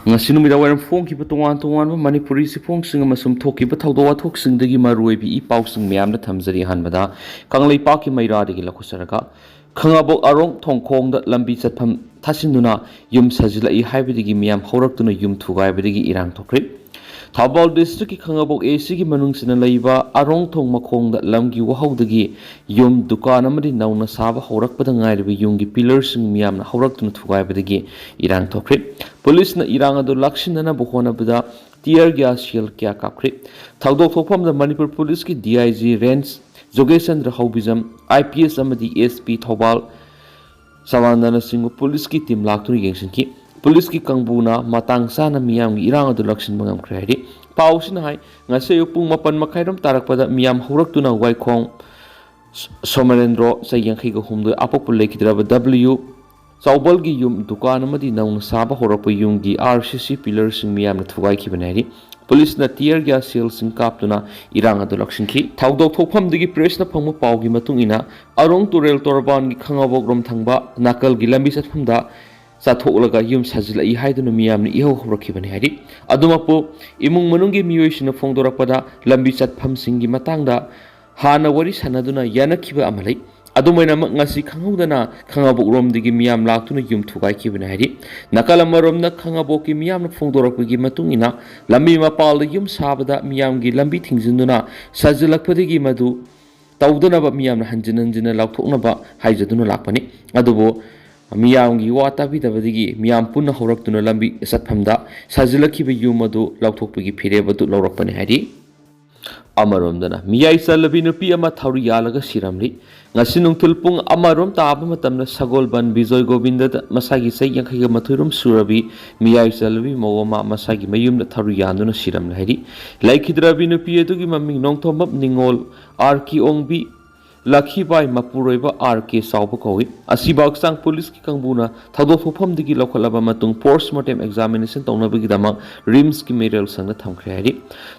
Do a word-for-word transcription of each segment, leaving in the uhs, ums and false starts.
ꯉꯁꯤ ꯅꯨꯃꯤꯗꯥꯡ ꯋꯥꯏꯔꯝ ꯐꯣꯡꯈꯤꯕ ꯇꯣꯉꯥꯟ ꯇꯣꯉꯥꯟꯕ ꯃꯅꯤꯄꯨꯔꯤ ꯆꯦꯐꯣꯡꯁꯤꯡ ꯑꯃꯁꯨꯡ ꯊꯣꯛꯈꯤꯕ ꯊꯧꯗꯣꯛ ꯋꯥꯊꯣꯛꯁꯤꯡꯗꯒꯤ ꯃꯔꯨꯑꯣꯏꯕ ꯏ ꯄꯥꯎꯁꯤꯡ ꯃꯌꯥꯝꯗ ꯊꯝꯖꯔꯤ꯫ ꯑꯍꯥꯟꯕꯗ ꯀꯪꯂꯩꯄꯥꯛꯀꯤ ꯃꯩꯔꯥꯗꯒꯤ ꯂꯧꯈꯠꯆꯔꯒ, ꯈꯥꯉꯕꯣꯛ ꯑꯔꯣꯡ ꯊꯣꯡꯈꯣꯡꯗ ꯂꯝꯕꯤ ꯆꯠꯐꯝ ꯊꯥꯁꯤꯟꯗꯨꯅ ꯌꯨꯝ ꯁꯥꯖꯤꯜꯂꯛꯏ ꯍꯥꯏꯕꯗꯒꯤ ꯃꯤꯌꯥꯝ ꯍꯧꯔꯛꯇꯨꯅ ꯌꯨꯝ ꯊꯨꯒꯥꯏꯕꯗꯒꯤ ꯏꯔꯥꯡ ꯊꯣꯛꯈ꯭ꯔꯦ꯫ ꯊꯧꯕꯥꯜ ꯗꯤꯁꯇ꯭ꯔꯤꯛꯀꯤ ꯈꯥꯉꯕꯣꯛ ꯑꯦ ꯁꯤꯒꯤ ꯃꯅꯨꯡꯁꯤꯅ ꯂꯩꯕ ꯑꯔꯣꯡ ꯊꯣꯡ ꯃꯈꯣꯡꯗ ꯂꯝꯒꯤ ꯋꯥꯍꯧꯗꯒꯤ ꯌꯨꯝ, ꯗꯨꯀꯥꯟ ꯑꯃꯗꯤ ꯅꯧꯅ ꯁꯥꯕ ꯍꯧꯔꯛꯄꯗ ꯉꯥꯏꯔꯤꯕ ꯌꯨꯝꯒꯤ ꯄꯤꯂꯔꯁꯤꯡ ꯃꯤꯌꯥꯝꯅ ꯍꯧꯔꯛꯇꯨꯅ ꯊꯨꯒꯥꯏꯕꯗꯒꯤ ꯏꯔꯥꯡ ꯊꯣꯛꯈ꯭ꯔꯦ꯫ ꯄꯨꯂꯤꯁꯅ ꯏꯔꯥꯡ ꯑꯗꯨ ꯂꯥꯛꯁꯤꯟꯅꯅꯕ ꯍꯣꯠꯅꯕꯗ tear gas shell ꯀꯌꯥ ꯀꯥꯞꯈ꯭ꯔꯦ꯫ ꯊꯧꯗꯣꯛ ꯊꯣꯛꯐꯝꯗ ꯃꯅꯤꯄꯨꯔ ꯄꯨꯂꯤꯁꯀꯤ D I G range ꯖꯣꯒꯦꯁꯆꯟꯗ꯭ꯔ ꯍꯧꯕꯤꯖꯝ, I P S ꯑꯃꯗꯤ S P ꯊꯧꯕꯥꯜ ꯁꯃꯥꯟꯗꯅꯆꯤꯡꯕ ꯄꯨꯂꯤꯁꯀꯤ ꯇꯤꯝ ꯂꯥꯛꯇꯨꯅ ꯌꯦꯡꯁꯤꯟꯈꯤ꯫ ꯄꯨꯂꯤꯁꯀꯤ ꯀꯥꯡꯕꯨꯅ ꯃꯇꯥꯡ ꯆꯥꯅ ꯃꯤꯌꯥꯝꯒꯤ ꯏꯔꯥꯡ ꯑꯗꯨ ꯂꯥꯛꯁꯤꯟꯕ ꯉꯝꯈ꯭ꯔꯦ ꯍꯥꯏꯔꯤ꯫ ꯄꯥꯎꯁꯤꯅ ꯍꯥꯏ, ꯉꯁꯤ ꯑꯌꯨꯛ ꯄꯨꯡ ꯃꯥꯄꯟ ꯃꯈꯥꯏꯔꯣꯝ ꯇꯥꯔꯛꯄꯗ ꯃꯤꯌꯥꯝ ꯍꯧꯔꯛꯇꯨꯅ ꯋꯥꯏꯈꯣꯡ ꯁꯣꯃꯔꯦꯟꯗ꯭ꯔꯣ, ꯆꯍꯤ ꯌꯥꯡꯈꯩꯒ ꯍꯨꯝꯗꯣꯏ, ꯑꯄꯣꯛꯄ ꯂꯩꯈꯤꯗ꯭ꯔꯕ W ꯆꯥꯎꯕꯜꯒꯤ ꯌꯨꯝ, ꯗꯨꯀꯥꯟ ꯑꯃꯗꯤ ꯅꯧꯅ ꯁꯥꯕ ꯍꯧꯔꯛꯄ ꯌꯨꯝꯒꯤ R C C ꯄꯤꯂꯔꯁꯤꯡ ꯃꯤꯌꯥꯝꯅ ꯊꯨꯒꯥꯏꯈꯤꯕꯅꯤ ꯍꯥꯏꯔꯤ꯫ ꯄꯨꯂꯤꯁꯅ tear gas shellꯁꯤꯡ ꯀꯥꯞꯇꯨꯅ ꯏꯔꯥꯡ ꯑꯗꯨ ꯂꯥꯛꯁꯤꯟꯈꯤ꯫ ꯊꯧꯗꯣꯛ ꯊꯣꯛꯐꯝꯗꯒꯤ ꯄ꯭ꯔꯦꯁꯅ ꯐꯪꯕ ꯄꯥꯎꯒꯤ ꯃꯇꯨꯡ ꯏꯟꯅ, ꯑꯔꯣꯡ ꯇꯨꯔꯦꯜ ꯇꯣꯔꯕꯥꯟꯒꯤ ꯈꯥꯉꯕꯣꯛꯔꯣꯝ ꯊꯪꯕ ꯅꯥꯀꯜꯒꯤ ꯂꯝꯕꯤ ꯆꯠꯐꯝꯗ ꯆꯥꯊꯣꯛꯂꯒ ꯌꯨꯝ ꯁꯥꯖꯤꯜꯂꯛꯏ ꯍꯥꯏꯗꯨꯅ ꯃꯤꯌꯥꯝꯅ ꯏꯍꯧ ꯍꯧꯔꯛꯈꯤꯕꯅꯤ ꯍꯥꯏꯔꯤ꯫ ꯑꯗꯨꯃꯛꯄꯨ ꯏꯃꯨꯡ ꯃꯅꯨꯡꯒꯤ ꯃꯤꯑꯣꯏꯁꯤꯡꯅ ꯐꯣꯡꯗꯣꯔꯛꯄꯗ, ꯂꯝꯕꯤ ꯆꯠꯐꯝꯁꯤꯡꯒꯤ ꯃꯇꯥꯡꯗ ꯍꯥꯟꯅ ꯋꯥꯔꯤ ꯁꯥꯟꯅꯗꯨꯅ ꯌꯥꯅꯈꯤꯕ ꯑꯃ ꯂꯩ꯫ ꯑꯗꯨꯝ ꯑꯣꯏꯅꯃꯛ, ꯉꯁꯤ ꯈꯪꯍꯧꯗꯅ ꯈꯥꯉꯕꯣꯛꯔꯣꯝꯗꯒꯤ ꯃꯤꯌꯥꯝ ꯂꯥꯛꯇꯨꯅ ꯌꯨꯝ ꯊꯨꯒꯥꯏꯈꯤꯕꯅꯤ ꯍꯥꯏꯔꯤ꯫ ꯅꯥꯀꯜ ꯑꯃꯔꯣꯝꯗ, ꯈꯥꯉꯕꯣꯛꯀꯤ ꯃꯤꯌꯥꯝꯅ ꯐꯣꯡꯗꯣꯔꯛꯄꯒꯤ ꯃꯇꯨꯡ ꯏꯟꯅ, ꯂꯝꯕꯤ ꯃꯄꯥꯜꯗ ꯌꯨꯝ ꯁꯥꯕꯗ ꯃꯤꯌꯥꯝꯒꯤ ꯂꯝꯕꯤ ꯊꯤꯡꯖꯤꯟꯗꯨꯅ ꯁꯥꯖꯤꯜꯂꯛꯄꯗꯒꯤ ꯃꯗꯨ ꯇꯧꯗꯅꯕ ꯃꯤꯌꯥꯝꯅ ꯍꯟꯖꯤꯟ ꯍꯟꯖꯤꯟꯅ ꯂꯥꯎꯊꯣꯛꯅꯕ ꯍꯥꯏꯖꯗꯨꯅ ꯂꯥꯛꯄꯅꯤ꯫ ꯑꯗꯨꯕꯨ ꯃꯤꯌꯥꯝꯒꯤ ꯋꯥ ꯇꯥꯕꯤꯗꯕꯗꯒꯤ ꯃꯤꯌꯥꯝ ꯄꯨꯟꯅ ꯍꯧꯔꯛꯇꯨꯅ ꯂꯝꯕꯤ ꯆꯠꯐꯝꯗ ꯁꯥꯖꯤꯜꯂꯛꯈꯤꯕ ꯌꯨꯝ ꯑꯗꯨ ꯂꯧꯊꯣꯛꯄꯒꯤ ꯐꯤꯔꯦꯞ ꯑꯗꯨ ꯂꯧꯔꯛꯄꯅꯤ ꯍꯥꯏꯔꯤ꯫ ꯑꯃꯔꯣꯝꯗꯅ, ꯃꯤꯌꯥꯏ ꯆꯜꯂꯕꯤ ꯅꯨꯄꯤ ꯑꯃ ꯊꯧꯔꯤ ꯌꯥꯜꯂꯒ ꯁꯤꯔꯝꯂꯤ꯫ ꯉꯁꯤ ꯅꯨꯡꯊꯤꯜ ꯄꯨꯡ ꯑꯃꯔꯣꯝ ꯇꯥꯕ ꯃꯇꯝꯗ ꯁꯒꯣꯜꯕꯟ ꯕꯤꯖꯣꯏ ꯒꯣꯕꯤꯟꯗꯗ ꯃꯁꯥꯒꯤ ꯆꯍꯤ ꯌꯥꯡꯈꯩꯒ ꯃꯥꯊꯣꯏꯔꯣꯝ ꯁꯨꯔꯕꯤ ꯃꯤꯌꯥꯏ ꯆꯜꯂꯕꯤ ꯃꯧ ꯑꯃ ꯃꯁꯥꯒꯤ ꯃꯌꯨꯝꯗ ꯊꯧꯔꯤ ꯌꯥꯟꯗꯨꯅ ꯁꯤꯔꯝꯂꯦ ꯍꯥꯏꯔꯤ꯫ ꯂꯩꯈꯤꯗ꯭ꯔꯕꯤ ꯅꯨꯄꯤ ꯑꯗꯨꯒꯤ ꯃꯃꯤꯡ ꯅꯣꯡꯊꯣꯝꯕꯝ ꯅꯤꯉꯣꯜ, ꯑꯥꯔ ꯀꯦ ꯑꯣꯡꯕꯤ, ꯂꯛꯈꯤꯕꯥꯏ ꯃꯄꯨꯔꯣꯏꯕ ꯑꯥꯔ ꯀꯦ ꯆꯥꯎꯕ ꯀꯧꯏ꯫ ꯑꯁꯤꯕꯨ ꯍꯛꯆꯥꯡ ꯄꯨꯂꯤꯁꯀꯤ ꯀꯥꯡꯕꯨꯅ ꯊꯧꯗꯣꯛ ꯊꯣꯛꯐꯝꯗꯒꯤ ꯂꯧꯈꯠꯂꯕ ꯃꯇꯨꯡ ꯄꯣꯁꯃꯣꯔꯇꯦꯝ ꯑꯦꯛꯖꯥꯃꯤꯅꯦꯁꯟ ꯇꯧꯅꯕꯒꯤꯗꯃꯛ ꯔꯤꯝꯁꯀꯤ ꯃꯦꯔꯤꯌꯦꯜ ꯁꯪꯗ ꯊꯝꯈ꯭ꯔꯦ ꯍꯥꯏꯔꯤ꯫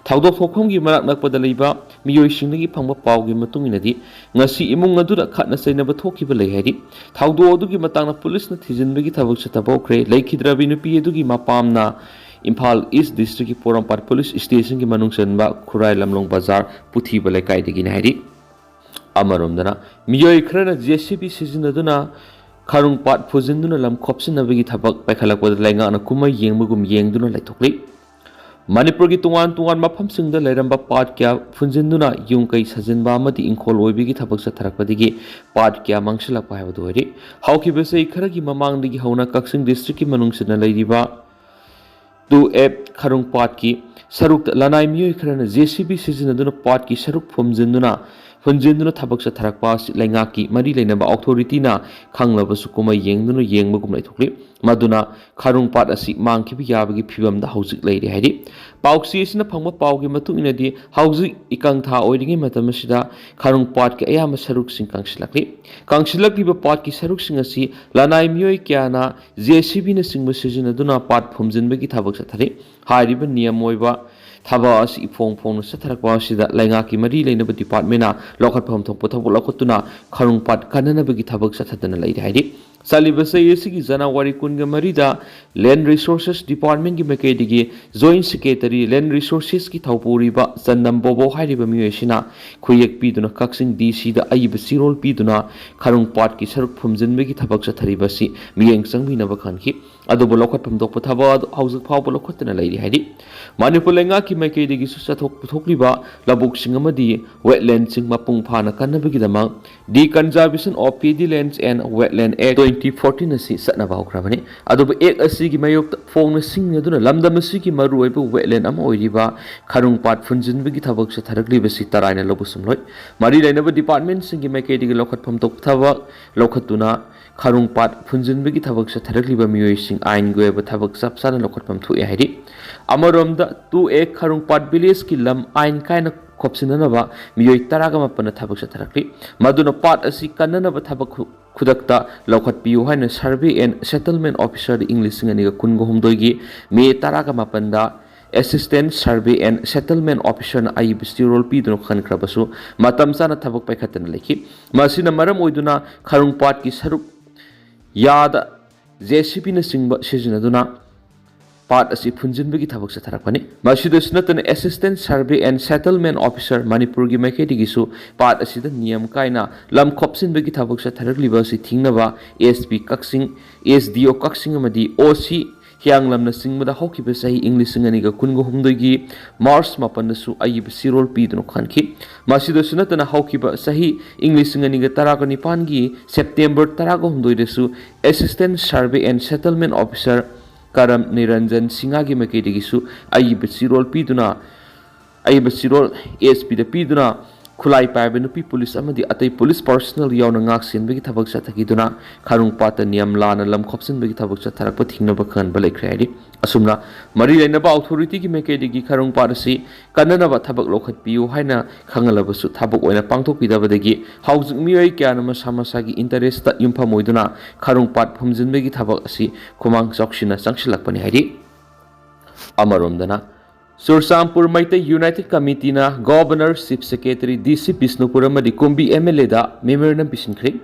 ꯊꯧꯗꯣꯛ ꯊꯣꯛꯐꯝꯒꯤ ꯃꯅꯥꯛ ꯅꯛꯄꯗ ꯂꯩꯕ ꯃꯤꯑꯣꯏꯁꯤꯡꯗꯒꯤ ꯐꯪꯕ ꯄꯥꯎꯒꯤ ꯃꯇꯨꯡ ꯏꯟꯅꯗꯤ, ꯉꯁꯤ ꯏꯃꯨꯡ ꯑꯗꯨꯗ ꯈꯠꯅ ꯆꯩꯅꯕ ꯊꯣꯛꯈꯤꯕ ꯂꯩ ꯍꯥꯏꯔꯤ꯫ ꯊꯧꯗꯣꯛ ꯑꯗꯨꯒꯤ ꯃꯇꯥꯡꯗ ꯄꯨꯂꯤꯁꯅ ꯊꯤꯖꯤꯟꯕꯒꯤ ꯊꯕꯛ ꯆꯠꯊꯕ ꯍꯧꯈ꯭ꯔꯦ꯫ ꯂꯩꯈꯤꯗ꯭ꯔꯕꯤ ꯅꯨꯄꯤ ꯑꯗꯨꯒꯤ ꯃꯄꯥꯝꯅ ꯏꯝꯐꯥꯜ ꯏꯁ ꯗꯤꯁꯇ꯭ꯔꯤꯛꯀꯤ ꯄꯣꯔꯣꯝꯄꯥꯠ ꯄꯨꯂꯤꯁ ꯁ꯭ꯇꯦꯁꯟꯒꯤ ꯃꯅꯨꯡ ꯆꯟꯕ ꯈꯨꯔꯥꯏ ꯂꯝꯂꯣꯡ ꯕꯖꯥꯔ ꯄꯨꯊꯤꯕ ꯂꯩꯀꯥꯏꯗꯒꯤꯅꯤ ꯍꯥꯏꯔꯤ꯫ ꯑꯃꯔꯣꯝꯗꯅ, ꯃꯤꯑꯣꯏ ꯈꯔꯅ ꯖꯦ ꯁꯤ ꯕꯤ ꯁꯤꯖꯤꯟꯅꯗꯨꯅ ꯈꯥꯔꯨꯡ ꯄꯥꯠ ꯐꯨꯖꯤꯟꯗꯨꯅ ꯂꯝ ꯈꯣꯞꯆꯤꯟꯅꯕꯒꯤ ꯊꯕꯛ ꯄꯥꯏꯈꯠꯂꯛꯄꯗ ꯂꯩꯉꯥꯛꯅ ꯀꯨꯝꯍꯩ ꯌꯦꯡꯕꯒꯨꯝ ꯌꯦꯡꯗꯨꯅ ꯂꯩꯊꯣꯛꯂꯤ꯫ ꯃꯅꯤꯄꯨꯔꯒꯤ ꯇꯣꯉꯥꯟ ꯇꯣꯉꯥꯟꯕ ꯃꯐꯝꯁꯤꯡꯗ ꯂꯩꯔꯝꯕ ꯄꯥꯠ ꯀꯌꯥ ꯐꯨꯟꯖꯤꯟꯗꯨꯅ ꯌꯨꯝ ꯀꯩ ꯁꯥꯖꯤꯟꯕ ꯑꯃꯗꯤ ꯏꯪꯈꯣꯜ ꯑꯣꯏꯕꯒꯤ ꯊꯕꯛ ꯆꯠꯊꯔꯛꯄꯗꯒꯤ ꯄꯥꯠ ꯀꯌꯥ ꯃꯥꯡꯁꯤꯜꯂꯛꯄ ꯍꯥꯏꯕꯗꯨ ꯑꯣꯏꯔꯤ꯫ ꯍꯧꯈꯤꯕ ꯆꯍꯤ ꯈꯔꯒꯤ ꯃꯃꯥꯡꯗꯒꯤ ꯍꯧꯅ ꯀꯛꯆꯤꯡ ꯗꯤꯁꯇ꯭ꯔꯤꯛꯀꯤ ꯃꯅꯨꯡ ꯆꯟꯅ ꯂꯩꯔꯤꯕ ꯇꯨ ꯑꯦꯐ ꯈꯥꯔꯨꯡ ꯄꯥꯠꯀꯤ ꯁꯔꯨꯛꯇ ꯂꯅꯥꯏ ꯃꯤꯑꯣꯏ ꯈꯔꯅ ꯖꯦ ꯁꯤ ꯕꯤ ꯁꯤꯖꯤꯟꯅꯗꯨꯅ ꯄꯥꯠꯀꯤ ꯁꯔꯨꯛ ꯐꯨꯝꯖꯤꯟꯗꯨꯅ, ꯐꯨꯟꯖꯤꯟꯗꯨꯅ ꯊꯕꯛ ꯆꯠꯊꯔꯛꯄ ꯑꯁꯤ ꯂꯩꯉꯥꯛꯀꯤ ꯃꯔꯤ ꯂꯩꯅꯕ ꯑꯣꯊꯣꯔꯤꯇꯤꯅ ꯈꯪꯂꯕꯁꯨ ꯀꯨꯝꯍꯩ ꯌꯦꯡꯗꯨꯅ ꯌꯦꯡꯕꯒꯨꯝ ꯂꯩꯊꯣꯛꯂꯤ꯫ ꯃꯗꯨꯅ ꯈꯥꯔꯨꯡ ꯄꯥꯠ ꯑꯁꯤ ꯃꯥꯡꯈꯤꯕ ꯌꯥꯕꯒꯤ ꯐꯤꯕꯝꯗ ꯍꯧꯖꯤꯛ ꯂꯩꯔꯤ ꯍꯥꯏꯔꯤ꯫ ꯄꯥꯎꯆꯦ ꯑꯁꯤꯅ ꯐꯪꯕ ꯄꯥꯎꯒꯤ ꯃꯇꯨꯡ ꯏꯟꯅꯗꯤ, ꯍꯧꯖꯤꯛ ꯏꯀꯪ ꯊꯥ ꯑꯣꯏꯔꯤꯉꯩ ꯃꯇꯝ ꯑꯁꯤꯗ ꯈꯥꯔꯨꯡ ꯄꯥꯠꯀꯤ ꯑꯌꯥꯝꯕ ꯁꯔꯨꯛꯁꯤꯡ ꯀꯪꯁꯤꯜꯂꯛꯂꯤ꯫ ꯀꯪꯁꯤꯜꯂꯛꯂꯤꯕ ꯄꯥꯠꯀꯤ ꯁꯔꯨꯛꯁꯤꯡ ꯑꯁꯤ ꯂꯅꯥꯏ ꯃꯤꯑꯣꯏ ꯀꯌꯥꯅ ꯖꯦ ꯁꯤ ꯕꯤꯅꯆꯤꯡꯕ ꯁꯤꯖꯤꯟꯅꯗꯨꯅ ꯄꯥꯠ ꯐꯨꯝꯖꯤꯟꯕꯒꯤ ꯊꯕꯛ ꯆꯠꯊꯔꯤ꯫ ꯍꯥꯏꯔꯤꯕ ꯅꯤꯌꯝ ꯑꯣꯏꯕ ꯊꯕꯛ ꯑꯁꯤ ꯏꯐꯣꯡ ꯐꯣꯡꯅ ꯆꯠꯊꯔꯛꯄ ꯑꯁꯤꯗ ꯂꯩꯉꯥꯛꯀꯤ ꯃꯔꯤ ꯂꯩꯅꯕ ꯗꯤꯄꯥꯔꯠꯃꯦꯟꯅ ꯂꯧꯈꯠꯐꯝ ꯊꯣꯛꯄ ꯊꯕꯛ ꯂꯧꯈꯠꯇꯨꯅ ꯈꯥꯔꯨꯡ ꯄꯥꯠ ꯀꯟꯅꯅꯕꯒꯤ ꯊꯕꯛ ꯆꯠꯊꯗꯨꯅ ꯂꯩꯔꯤ ꯍꯥꯏꯔꯤ꯫ ꯆꯠꯂꯤꯕ ꯆꯍꯤ ꯑꯁꯤꯒꯤ ꯖꯅꯋꯥꯔꯤ ꯀꯨꯟꯒ ꯃꯔꯤꯗ ꯂꯦꯟ ꯔꯤꯁꯣꯔꯁꯦꯁ ꯗꯤꯄꯥꯔꯠꯃꯦꯟꯒꯤ ꯃꯥꯏꯀꯩꯗꯒꯤ ꯖꯣꯏꯟ ꯁꯦꯀ꯭ꯔꯦꯇꯔꯤ, ꯂꯦꯟ ꯔꯤꯁꯣꯔꯁꯦꯁꯀꯤ ꯊꯧꯄꯨꯔꯤꯕ ꯆꯟꯗꯝ ꯕꯣꯕꯣ ꯍꯥꯏꯔꯤꯕ ꯃꯤꯑꯣꯏ ꯑꯁꯤꯅ ꯈꯨꯌꯦꯛ ꯄꯤꯗꯨꯅ ꯀꯛꯆꯤꯡ ꯗꯤ ꯁꯤꯗ ꯑꯏꯕ ꯆꯦꯔꯣꯜ ꯄꯤꯗꯨꯅ ꯈꯥꯔꯨꯡ ꯄꯥꯠꯀꯤ ꯁꯔꯨꯛ ꯐꯨꯝꯖꯤꯟꯕꯒꯤ ꯊꯕꯛ ꯆꯠꯊꯔꯤꯕ ꯑꯁꯤ ꯃꯤꯠꯌꯦꯡ ꯆꯪꯕꯤꯅꯕ ꯈꯟꯈꯤ꯫ ꯑꯗꯨꯕꯨ ꯂꯧꯈꯠꯐꯝ ꯊꯣꯛꯄ ꯊꯕꯛ ꯑꯗꯨ ꯍꯧꯖꯤꯛ ꯐꯥꯎꯕ ꯂꯧꯈꯠꯇꯅ ꯂꯩꯔꯤ ꯍꯥꯏꯔꯤ꯫ ꯃꯅꯤꯄꯨꯔ ꯂꯩꯉꯥꯛꯀꯤ ꯃꯥꯏꯀꯩꯗꯒꯤꯁꯨ ꯆꯠꯊꯣꯛ ꯄꯨꯊꯣꯛꯂꯤꯕ ꯂꯧꯕꯨꯛꯁꯤꯡ ꯑꯃꯗꯤ ꯋꯦꯠꯂꯦꯟꯁꯤꯡ ꯃꯄꯨꯡ ꯐꯥꯅ ꯀꯟꯅꯕꯒꯤꯗꯃꯛ The Conservation of Paddy Lands and Wetland Act twenty fourteen ꯑꯁꯤ ꯆꯠꯅꯕ ꯍꯧꯈ꯭ꯔꯕꯅꯤ꯫ ꯑꯗꯨꯕꯨ ꯑꯦꯛ ꯑꯁꯤꯒꯤ ꯃꯥꯌꯣꯛꯇ ꯐꯣꯡꯅ ꯁꯤꯡꯅꯗꯨꯅ ꯂꯝꯗꯝ ꯑꯁꯤꯒꯤ ꯃꯔꯨꯑꯣꯏꯕ ꯋꯦꯠꯂꯦꯟ ꯑꯃ ꯑꯣꯏꯔꯤꯕ ꯈꯥꯔꯨꯡ ꯄꯥꯠ ꯐꯨꯟꯖꯤꯟꯕꯒꯤ ꯊꯕꯛ ꯆꯠꯊꯔꯛꯂꯤꯕꯁꯤ ꯇꯔꯥꯏꯅ ꯂꯧꯕ ꯁꯨꯝꯂꯣꯏ꯫ ꯃꯔꯤ ꯂꯩꯅꯕ ꯗꯤꯄꯥꯔꯠꯃꯦꯟꯁꯤꯡꯒꯤ ꯃꯥꯏꯀꯩꯗꯒꯤ ꯂꯧꯈꯠꯐꯝ ꯊꯣꯛꯄ ꯊꯕꯛ ꯂꯧꯈꯠꯇꯨꯅ ꯈꯥꯔꯨꯡ ꯄꯥꯠ ꯐꯨꯟꯖꯤꯟꯕꯒꯤ ꯊꯕꯛ ꯆꯠꯊꯔꯛꯂꯤꯕ ꯃꯤꯑꯣꯏꯁꯤꯡ ꯑꯥꯏꯟꯒꯤ ꯑꯣꯏꯕ ꯊꯕꯛ ꯆꯞ ꯆꯥꯅ ꯂꯧꯈꯠꯐꯝ ꯊꯣꯛꯑꯦ ꯍꯥꯏꯔꯤ꯫ ꯑꯃꯔꯣꯝꯗ ꯇꯨ ꯑꯦ ꯈꯥꯔꯨꯡ ꯄꯥꯠ ꯚꯤꯂꯦꯖꯀꯤ ꯂꯝ ꯑꯥꯏꯟ ꯀꯥꯏꯅ ꯈꯣꯞꯆꯤꯟꯅꯅꯕ ꯃꯤꯑꯣꯏ ꯇꯔꯥꯒ ꯃꯥꯄꯟꯅ ꯊꯕꯛ ꯆꯠꯊꯔꯛꯂꯤ꯫ ꯃꯗꯨꯅ ꯄꯥꯠ ꯑꯁꯤ ꯀꯟꯅꯅꯕ ꯊꯕꯛ ꯈꯨ-, ꯈꯨꯗꯛꯇ ꯂꯧꯈꯠꯄꯤꯌꯨ ꯍꯥꯏꯅ Survey and Settlement Officer ꯏꯪ ꯂꯤꯁꯤꯡ ꯑꯅꯤꯒ ꯀꯨꯟꯒ ꯍꯨꯝꯗꯣꯏꯒꯤ ꯃꯦ ꯇꯔꯥꯒ ꯃꯥꯄꯟꯗ Assistant Survey and Settlement Officerꯅ ꯑꯏꯕ ꯆꯦꯔꯣꯜ ꯄꯤꯗꯨꯅ ꯈꯟꯈ꯭ꯔꯕꯁꯨ, ꯃꯇꯝ ꯆꯥꯅ ꯊꯕꯛ ꯄꯥꯏꯈꯠꯇꯅ ꯂꯩꯈꯤ꯫ ꯃꯁꯤꯅ ꯃꯔꯝ ꯑꯣꯏꯗꯨꯅ ꯈꯔꯨꯡ ꯄꯥꯠꯀꯤ ꯁꯔꯨꯛ ꯌꯥꯗ JCBꯅꯆꯤꯡꯕ ꯁꯤꯖꯤꯟꯅꯗꯨꯅ ꯄꯥꯠ ꯑꯁꯤ ꯐꯨꯟꯖꯤꯟꯕꯒꯤ ꯊꯕꯛ ꯆꯠꯊꯔꯛꯄꯅꯤ꯫ ꯃꯁꯤꯗꯁꯨ ꯅꯠꯇꯅ, Assistant Survey and Settlement Officer ꯃꯅꯤꯄꯨꯔꯒꯤ ꯃꯥꯏꯀꯩꯗꯒꯤꯁꯨ ꯄꯥꯠ ꯑꯁꯤꯗ ꯅꯤꯌꯝ ꯀꯥꯏꯅ ꯂꯝ ꯈꯣꯞꯆꯤꯟꯕꯒꯤ ꯊꯕꯛ ꯆꯠꯊꯔꯛꯂꯤꯕ ꯑꯁꯤ ꯊꯤꯡꯅꯕ SP ꯀꯛꯆꯤꯡ, SDO ꯀꯛꯆꯤꯡ ꯑꯃꯗꯤ OC ꯍꯤꯌꯥꯡꯂꯝꯅꯆꯤꯡꯕꯗ ꯍꯧꯈꯤꯕ ꯆꯍꯤ ꯏꯪ ꯂꯤꯁꯤꯡ ꯑꯅꯤꯒ ꯀꯨꯟꯒ ꯍꯨꯝꯗꯣꯏꯒꯤ ꯃꯥꯔꯆ ꯃꯥꯄꯟꯗꯁꯨ ꯑꯏꯕ ꯆꯦꯔꯣꯜ ꯄꯤꯗꯨꯅ ꯈꯟꯈꯤ꯫ ꯃꯁꯤꯗꯁꯨ ꯅꯠꯇꯅ, ꯍꯧꯈꯤꯕ ꯆꯍꯤ ꯏꯪ ꯂꯤꯁꯤꯡ ꯑꯅꯤꯒ ꯇꯔꯥꯒ ꯅꯤꯄꯥꯟꯒꯤ ꯁꯦꯞꯇꯦꯝꯕꯔ ꯇꯔꯥꯒ ꯍꯨꯝꯗꯣꯏꯗꯁꯨ Assistant Survey and Settlement Officer ꯀꯔꯝ ꯅꯤꯔꯟꯖꯟ ꯁꯤꯡꯍꯒꯤ ꯃꯥꯏꯀꯩꯗꯒꯤꯁꯨ ꯑꯏꯕ ꯆꯦꯔꯣꯜ ꯄꯤꯗꯨꯅ, ꯑꯏꯕ ꯆꯦꯔꯣꯜ SPꯗ ꯄꯤꯗꯨꯅ, ꯈꯨꯠꯂꯥꯏ ꯄꯥꯏꯕ ꯅꯨꯄꯤ ꯄꯨꯂꯤꯁ ꯑꯃꯗꯤ ꯑꯇꯩ ꯄꯨꯂꯤꯁ ꯄꯔꯁꯅꯦꯜ ꯌꯥꯎꯅ ꯉꯥꯛ ꯁꯦꯟꯕꯒꯤ ꯊꯕꯛ ꯆꯠꯊꯈꯤꯗꯨꯅ, ꯈꯔꯨꯡ ꯄꯥꯠꯇ ꯅꯤꯌꯝ ꯂꯥꯟꯅ ꯂꯝ ꯈꯣꯞꯆꯤꯟꯕꯒꯤ ꯊꯕꯛ ꯆꯠꯊꯔꯛꯄ ꯊꯤꯡꯅꯕ ꯈꯪꯍꯟꯕ ꯂꯩꯈ꯭ꯔꯦ ꯍꯥꯏꯔꯤ꯫ ꯑꯁꯨꯝꯅ, ꯃꯔꯤ ꯂꯩꯅꯕ ꯑꯣꯊꯣꯔꯤꯇꯤꯒꯤ ꯃꯥꯏꯀꯩꯗꯒꯤ ꯈꯔꯨꯡ ꯄꯥꯠ ꯑꯁꯤ ꯀꯟꯅꯅꯕ ꯊꯕꯛ ꯂꯧꯈꯠꯄꯤꯌꯨ ꯍꯥꯏꯅ ꯈꯪꯍꯜꯂꯕꯁꯨ, ꯊꯕꯛ ꯑꯣꯏꯅ ꯄꯥꯡꯊꯣꯛꯄꯤꯗꯕꯗꯒꯤ ꯍꯧꯖꯤꯛ ꯃꯤꯑꯣꯏ ꯀꯌꯥꯅ ꯃꯁꯥ ꯃꯁꯥꯒꯤ ꯏꯟꯇꯔꯦꯁꯇ ꯌꯨꯝꯐꯝ ꯑꯣꯏꯗꯨꯅ ꯈꯔꯨꯡ ꯄꯥꯠ ꯐꯨꯝꯖꯤꯟꯕꯒꯤ ꯊꯕꯛ ꯑꯁꯤ ꯈꯨꯃꯥꯡ ꯆꯥꯎꯁꯤꯟꯅ ꯆꯪꯁꯤꯜꯂꯛꯄꯅꯤ ꯍꯥꯏꯔꯤ꯫ ꯑꯃꯔꯣꯝꯗꯅ, ꯆꯨꯔꯆꯥꯟꯄꯨꯔ ꯃꯩꯇꯩ ꯌꯨꯅꯥꯏꯇꯦꯗ ꯀꯃꯤꯇꯤꯅ governor, chief secretary, DC Bishnupur ꯑꯃꯗꯤ ꯀꯨꯝꯕꯤ MLAꯗ ꯃꯦꯃꯣꯔꯦꯟꯗꯝ ꯄꯤꯁꯤꯟꯈ꯭ꯔꯦ꯫